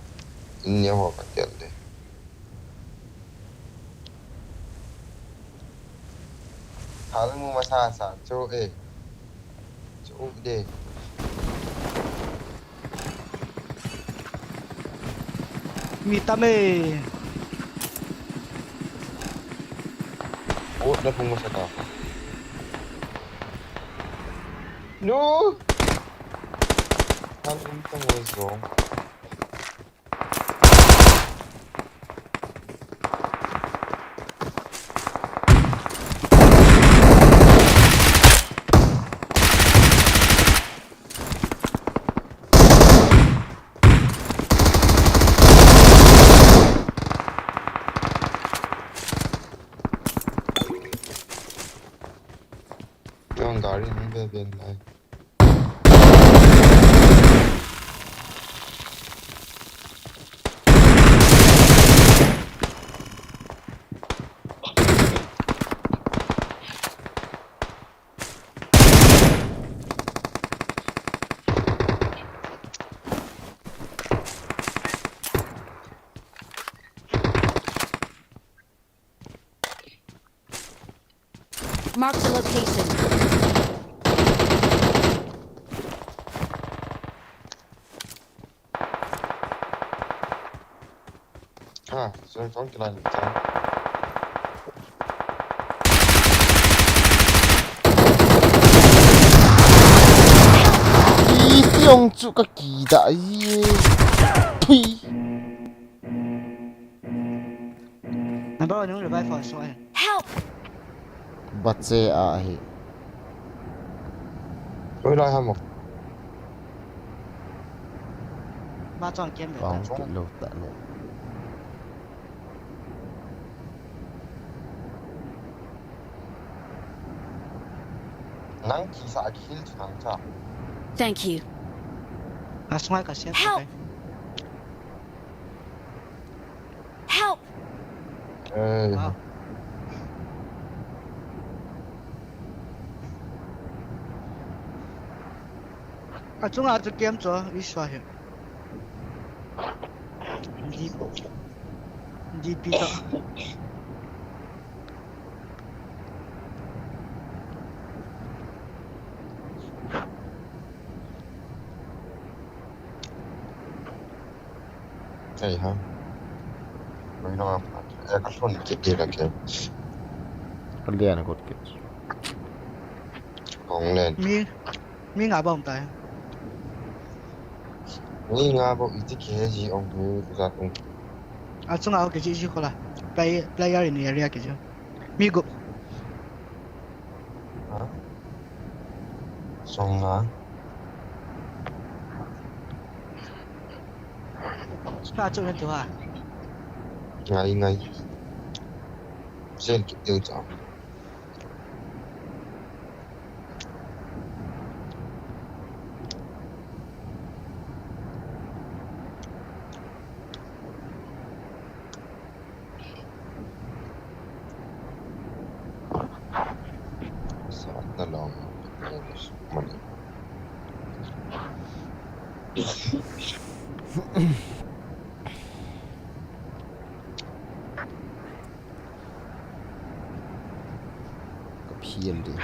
In nia ho ka tel de. Hal mu masa sa chu e. Chu de. Mi tam e. O, na hung masa ka. No! Hal um ta ngoi zong. Yung gari hung be be lai. Mark the location. Ha, so kong kila ni cha. Tong chu ka kida ai. Thui. Number one, revive for so. Help! Bache a hi. Oi, lai ham mo. Ma chang kem be. Pang ta. Kit lo ta le. Nang kisa a kill chu nang cha. Thank you. A sunga ka siat. Help! Help! Eh. Ah. A chunga chu kem chu, i swa hi. D-, D P ta. Ei ha. Oi, no, eh, ka son kit kit la ke. Ka lian got kit. Kong len. Mi, mi nga bom tai. Mi nga bom iti ke ji ong mi za ong. A chunga ke ji ji ko la. Play, player in area ke ji. Mi go. Ha? Song nga. Ka chu na tu ha. Ngai ngai. Sen ki deu cha. Sat na long. Money. Ka phial ding.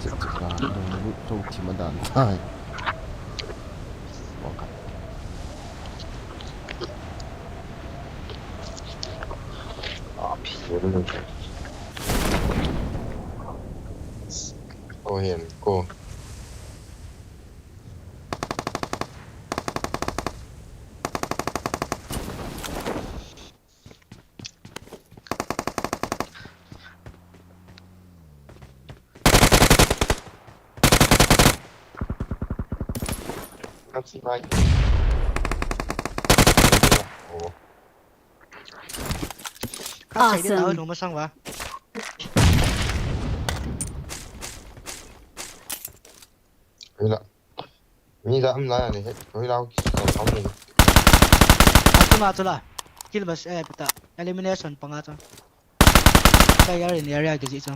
Chep chep la, dong lut thou thim a dan tai. Bang khat. A phial ding. Ko hen, ko. That's right. Oh. Ka sai de ta. Awesome. Lu masang ba. Ila. Mi da am la ne he. Oi lau ki sa kam ne. Atu ma chu la. Kill mas, eh, pata. Elimination panga chu. Player in area ke ji chu.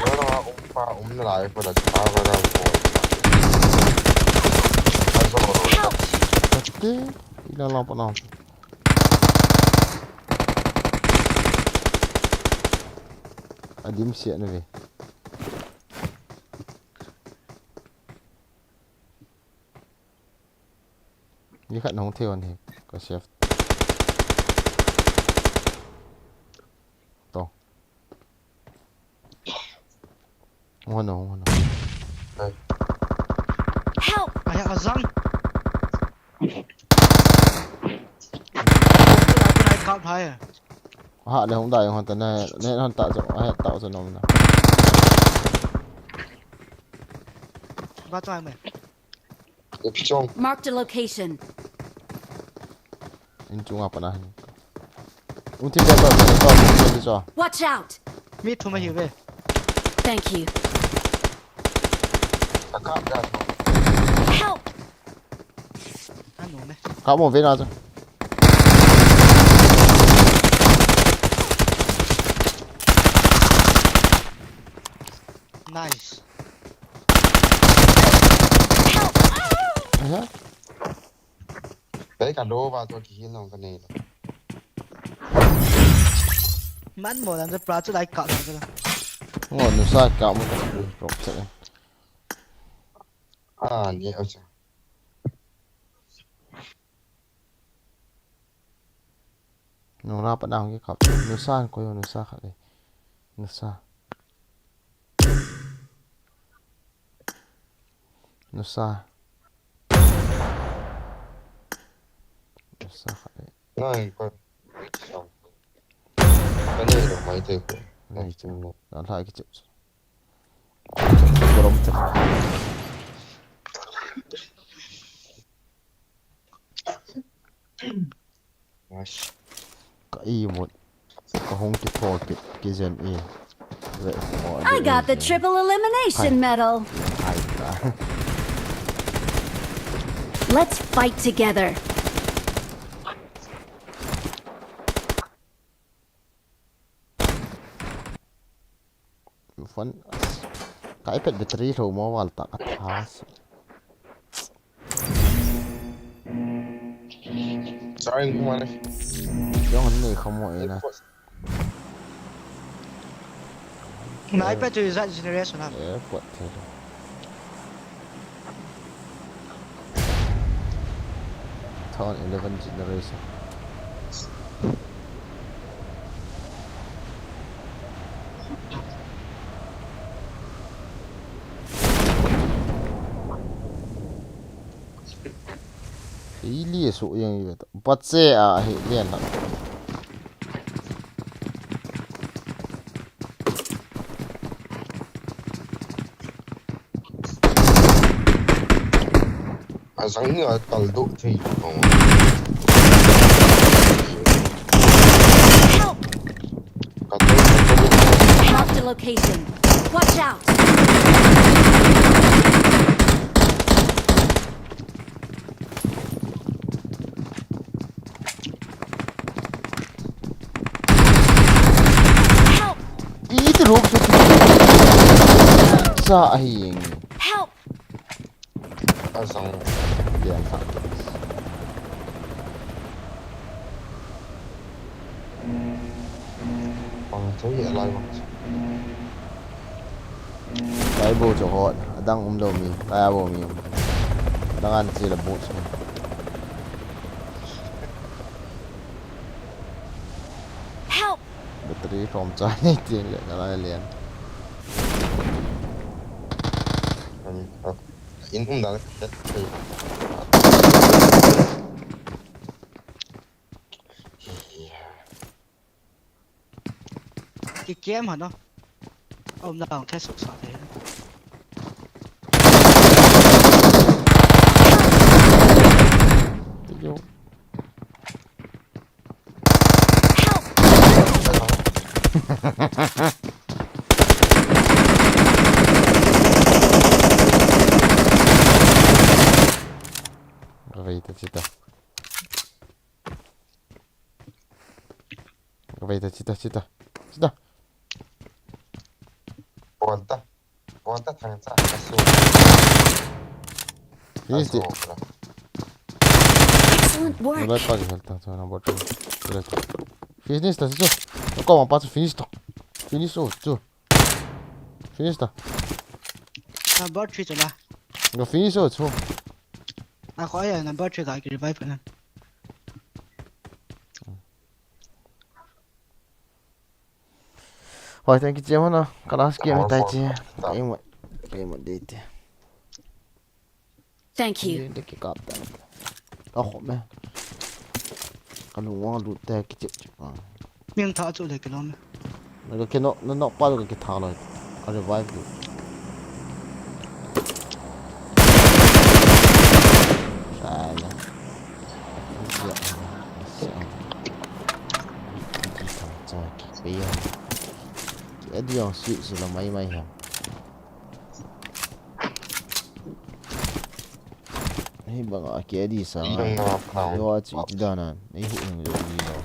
Wala, um pa, um na lai ko da pa ba da ko. Help! Kati, ila la pa na. Adim sia na ve. Ni khat nong thei on hi, ka save. To. Hung hon o, hung hon o. Help! Ai, a zang. Ai, kap hai. Ha, le hung dai hon ta na, le hon ta jo, ha, ta jo nom na. Ba chang me. Marked a location. In chunga pana hin. Um thim ta ta ta ta ta ta. Watch out! Mi thum ahi ve. Thank you. Help! Anu me. Ka mo ve na chu. Nice. Help! Aha. Kei ka lo ba to ki hin long ka nei lo. Man mo dan pra chu lai ka lo. Ngo nu sa ka mo ta ku prop che. Ah, ni o cha. Nung la pa nang ki kap. Nusa ko yo nusa kha le. Nusa. Nusa. Nusa kha le. Nai ko. Ka nei lo mai te ko. Nei cha. Na la ki chep. Korom cha. Ka i mut. Ka hung ki thol ki, ki jen i. Ve, mo, I got the triple elimination medal. Ai, ta. Let's fight together. Phone, ka iPad battery low mo val ta ka tha. Sorry, kumare. Yung ni kamo ina. Na iPad to is that generation ha? Airport thei lo. Town eleven generation. Hili su yang yu ta. Pache a hi lian la. A zang ni a kal do thei ko. Help! Kal do, kal do. Marked a location. Watch out! Help! Iti rok sa. Sa ahi. Help! A zang. Dia sa. Pang choi a lai bang. Lai bo cho hot. Adang um lo mi. Lai bo mi um. Adang an chi la bo cho. Help! Battery from cha ni tin le na lai lian. In um da. Ki kem ha no. Om la ong the sok sa the. Yo. Wait, chita. Wait, chita, chita. Chita. Volta. Volta thang cha. Asu. Finish di. Asu, bro. Excellent work. Mulai pagi hal tang cha number two. Finish. Finish ta chu. Ko ma pa chu finish to. Finish o chu. Finish ta. Number three chu la. No finish o chu. A ko ya number three ka ki revive na. Hoi, thank you, Jim, no. Ka last game tai chi. Ka imut, ka imut dei te. Thank you. Dei ki kap ta. A ho me. Ka lung wang lut te ki chip chip. Miang tha chu le ki lom. Na ka kino, na nok pa ka ki tha lo. Ka revive lu. Sai la. Ki a, ki a. Ki a di ong si, si la mai mai ha. Hei banga ki a di sa. Yo a chi ti dana. Nei hu hung yo di lo.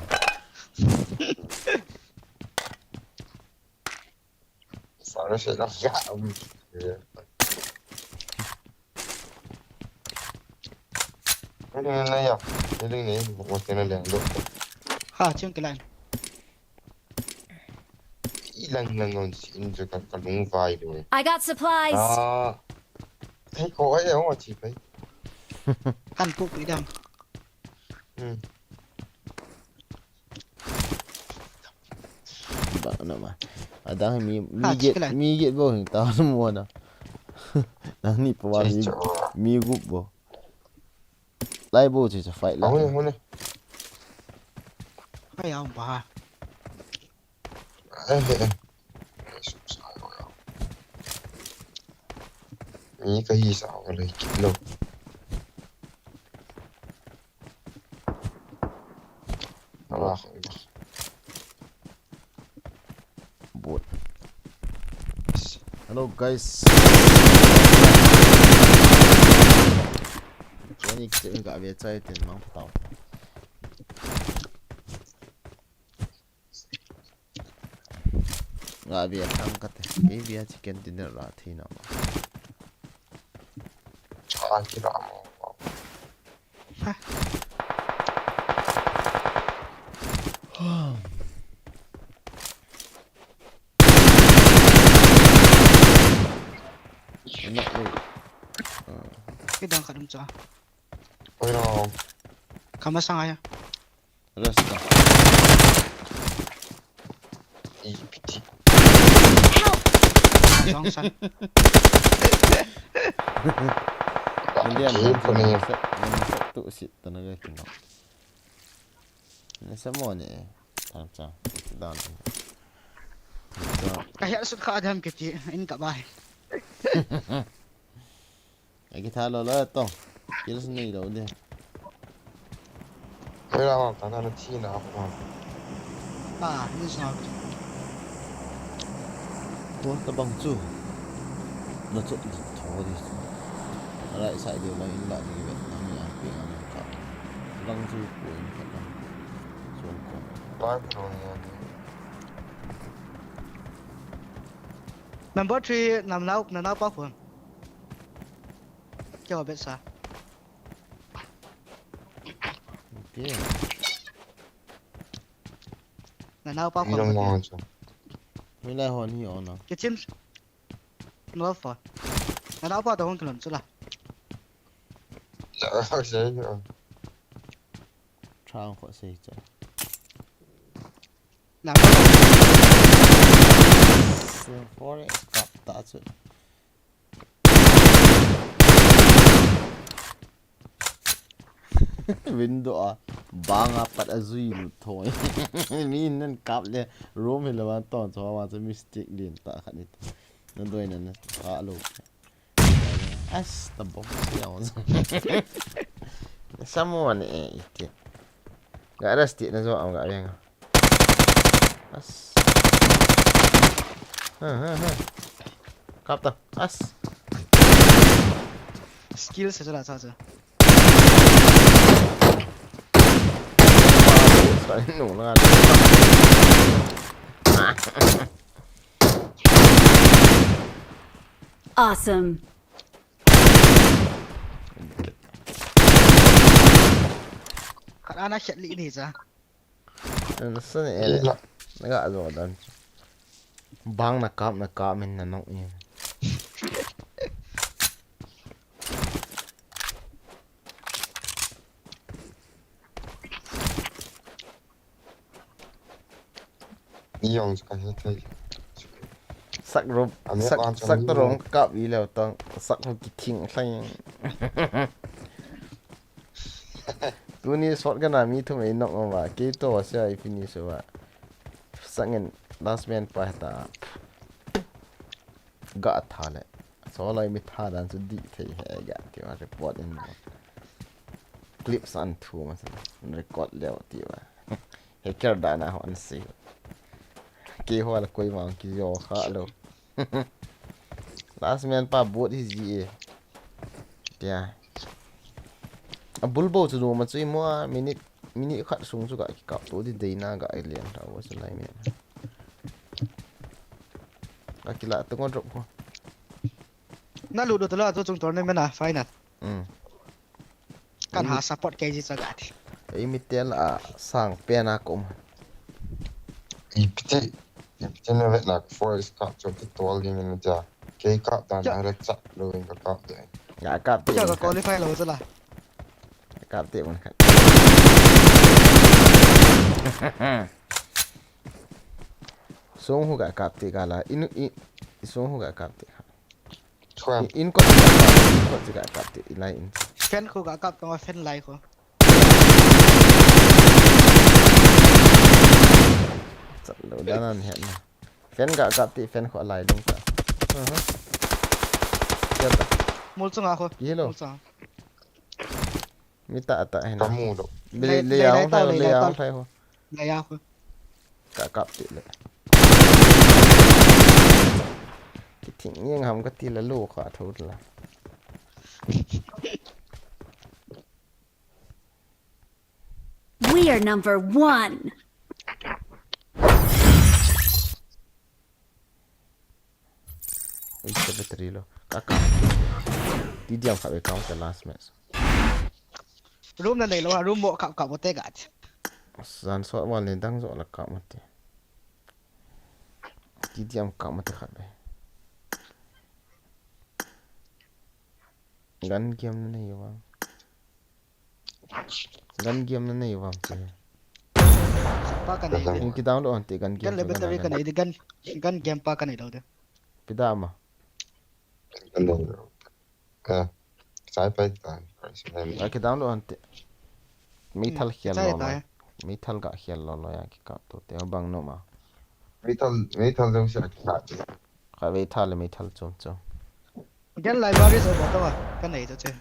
Sorry, sorry, ya. Ini na ya. Ini ni, mo kena leng do. Ha, chung ke line. Ilang lang on si injo ka kalung vai do. I got supplies. Ah. Hey, ko ai o chi pai. Kan pu pi dam. Hmm. Ana ma. Adang mi mi Ha, get chikala. Mi get bo hing ta mo na. Nang ni pa wa Chei mi cho. Mi gup bo. Lai bo chi cha fight la. Ahun, ahun. Hai, ang ba. Eh, eh, eh. Mi ka hi sa ko le kilo. Ala ko. Bot. Hello guys. Johnny, ka ve chai tin mang tao. Nga ve thang ka te. Kei ve chicken dinner la thi na. Ah, kira mo. Ha. Ina, oi. Ah. Kidang ka dum cha. Oi, no. Kama sanga ya. Rasta. Ipiti. Help! Wrong side. Hindi, game ko na yun. Sa, sa tu sit talaga kino. Nasa mo ni eh. Tam, tam. Down. So, Kaya sud ka adam kiti, in ka bai. Ai, kitha lo la to. Kills nei lo de. Kaya ma, ta na thi na ko. Ah, ni sa. Ko ta bang chu. Na chu di tho di. Ara isa di la in la di ve. Na mi a pe a na ka. Bang chu ko in ka. So ko. Ba ko ni. Number three, nam nau, na nau pa khun. Kya bet sa? Okay. Na nau pa khun. Ni lai hon hi on na. Ke chim. No fa. Na nau pa da hon kan chu la. La, okay, yo. Chang kho sei cha. Na. Four kap ta chu. Window a bang a pat a zui lut thoi. Mi nan kap le room hi le wan ton so wan chu mistake lin ta khat ni. Na doi na na a lo. As, ta bom siya. Someone eh, iti. Ga rest na zo am ga yang. As. Ha, ha, ha. Kap ta. As. Skill sa jala sa sa. Sa nu na. Awesome. Khat ana khet li ni cha. Nasa ni ele. Naga zo dan. Bang na kap na kap min na nok ni. Iyong ka he thei. Sak ro, sak, sak ta rong kap i leo tang, sak ro ki thing thang. Tuni shot ka na mi thu mei nok ma ba, ke to wa sia i finish wa. Sak in last man pa ta. Ga tha le. So lai mi tha dan chu di thei he ga ti ma report in. Clip san thu ma san record leo ti ma. Hacker dan a hon si. Ke ho la koi ma ki yo kha lo. Last man pa bot hi ji e. Tia. A bul bo chu ma chu i mo a minute, minute khat sung chu ga ki kap to di dei na ga i lian ta wo chu lai mi. Ka kila tu ngon drop ko. Na lu do tala tu chung tournament a final. Mm. Kan ha support K G sa ga ti. Ei mi tel a sang pen a kom. I piti, i piti na vet na forest ka chu ki tol ding in ja. Ke ka dan a rek chak lo in ka kap de. Ya kap ti. Ka qualify lo chu la. Kap ti mun khat. Song hu ga kap ti ga la. In, in, song hu ga kap ti. Chuan. In, in kot ti ga kap ti. In kot ti ga kap ti. In lai in. Fan khu ga kap tong a fan lai khu. Chat lo dan an het na. Fan ga kap ti fan khu lai dong ta. Aha. Jata. Mul chunga khu. Ye lo. Mul chunga. Mi ta ta hen. Kamu lo. Le Lei- le lei ya lai ong ta, thai ho, lei le lai ya ta. Ong thai ho. Lei ya khu. Ka kap ti le. Ki thing yang ham ka ti la lo kha tho la. We are number one. Ui, sa battery lo. Ka ka. Ti diam kha be count the last match. Room na nei lo ha, room mo kap kap mo te ga. Zan so wal ni dang zo la kap mo te. Ti diam kap mo te kha be. Gun game na nei vang. Gun game na nei vang che. Pa ka nei de. In ki download hon te gun game. Gun le battery ka nei de, gun, gun game pa ka nei lo de. Pida ma. Ka sai pai ta. Ka sai pai. Ka ki download hon te. Mi thal khial Chai lo lo. ta. Mi thal ga khial lo lo ya ki ka to te bang no ma. Mi thal, mi thal dong sia ka. Ka ve thal le mi thal chom chom. Gun library so ba to wa. Ka nei to che.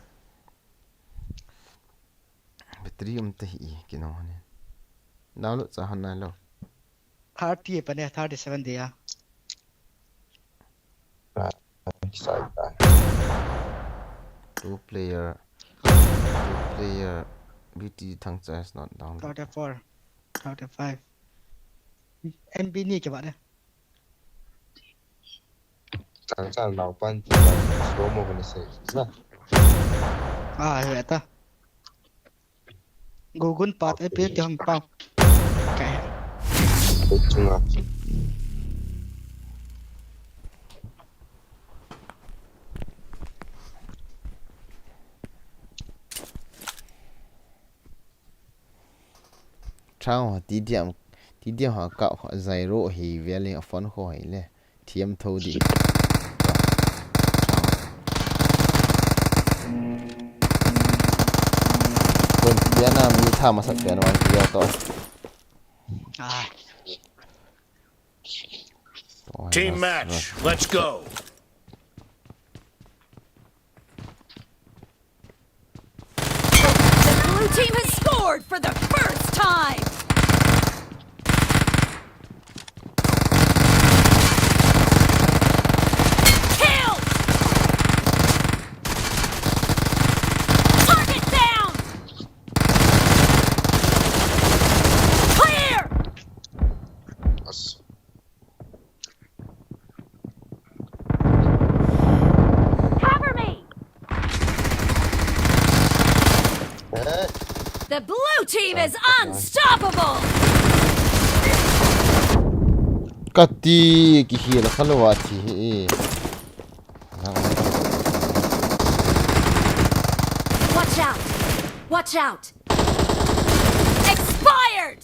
Battery um te hi ki no ne. Download cha han nai lo. Thirty pa ne, thirty seven de ya. Sai ta. Two player. Two player. B T Thangcha is not down. Thirty four. Thirty five. M B ni ke ba de. Chang chang lau pan ki slow mo kan se. Na. Ah, he ta. Gugun pat e pe ti hong pau. Kai. Ko chunga. Chang ho ti diam ti diam ha ka ho zai ro hi vel in a phone ho hi le thiam tho di. Kon ti ana mi tha masat pen wan ti to. Ah, Oh, Team yes, match, yes. Let's go. The blue team has scored for the first time. Kill! Target down! Clear! As. Cover me! Eh, The blue team is unstoppable! Kati ki hil khalwa thi hi. Watch out! Watch out! Expired!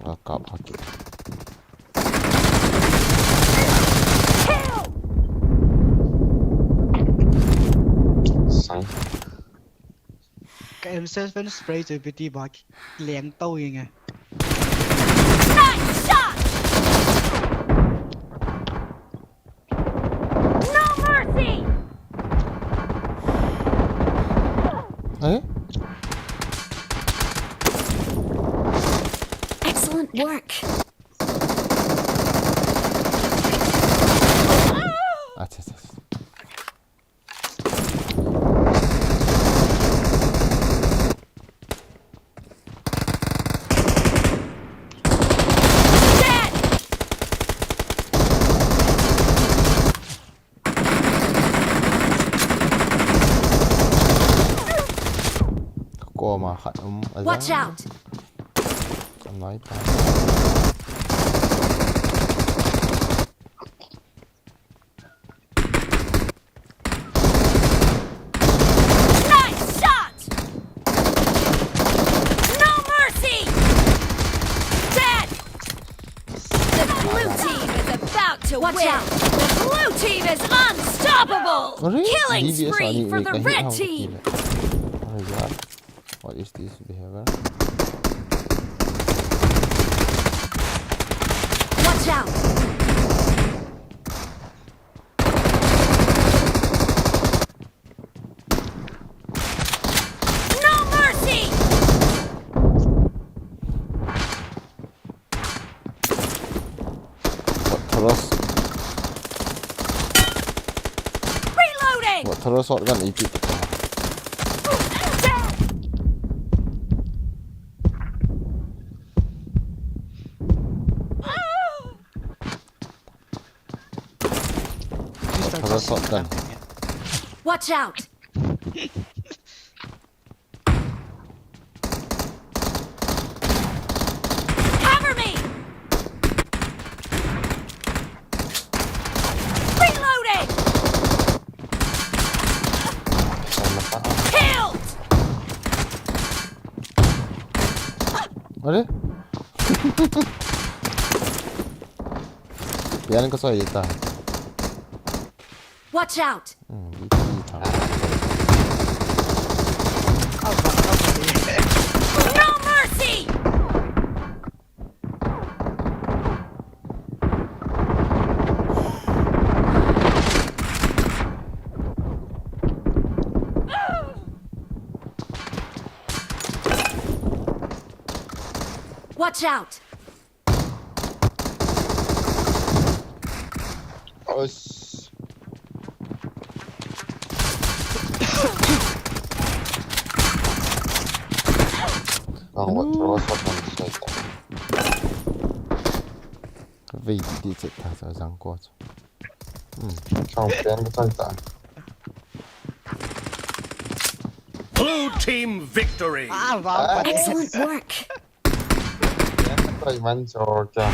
Ka kap haki. Kill! Sang. ka M seven spray to B T bak leng tau inge. Nice shot! No mercy! Eh? Excellent work. Acha, acha. Dead! Koma khat um. Watch out! Anai ta. Watch out! The blue team is unstoppable! Killing spree for the red team! What is this behavior? Watch out! No mercy! Reloading! What throw shotgun A P? Throw shotgun. Watch out! Cover me! Reloading! Killed! Are? Pian ko soi ta. Watch out! Hmm, B P ta. No mercy! Watch out! Os. Ang wat, hmm, throw shotgun sa ita. Wait, di chet ta sa jang ko. Hmm. Ang pen ko sa ita. Blue team victory. Ah, wow. Excellent work. Pen ko iman so kya.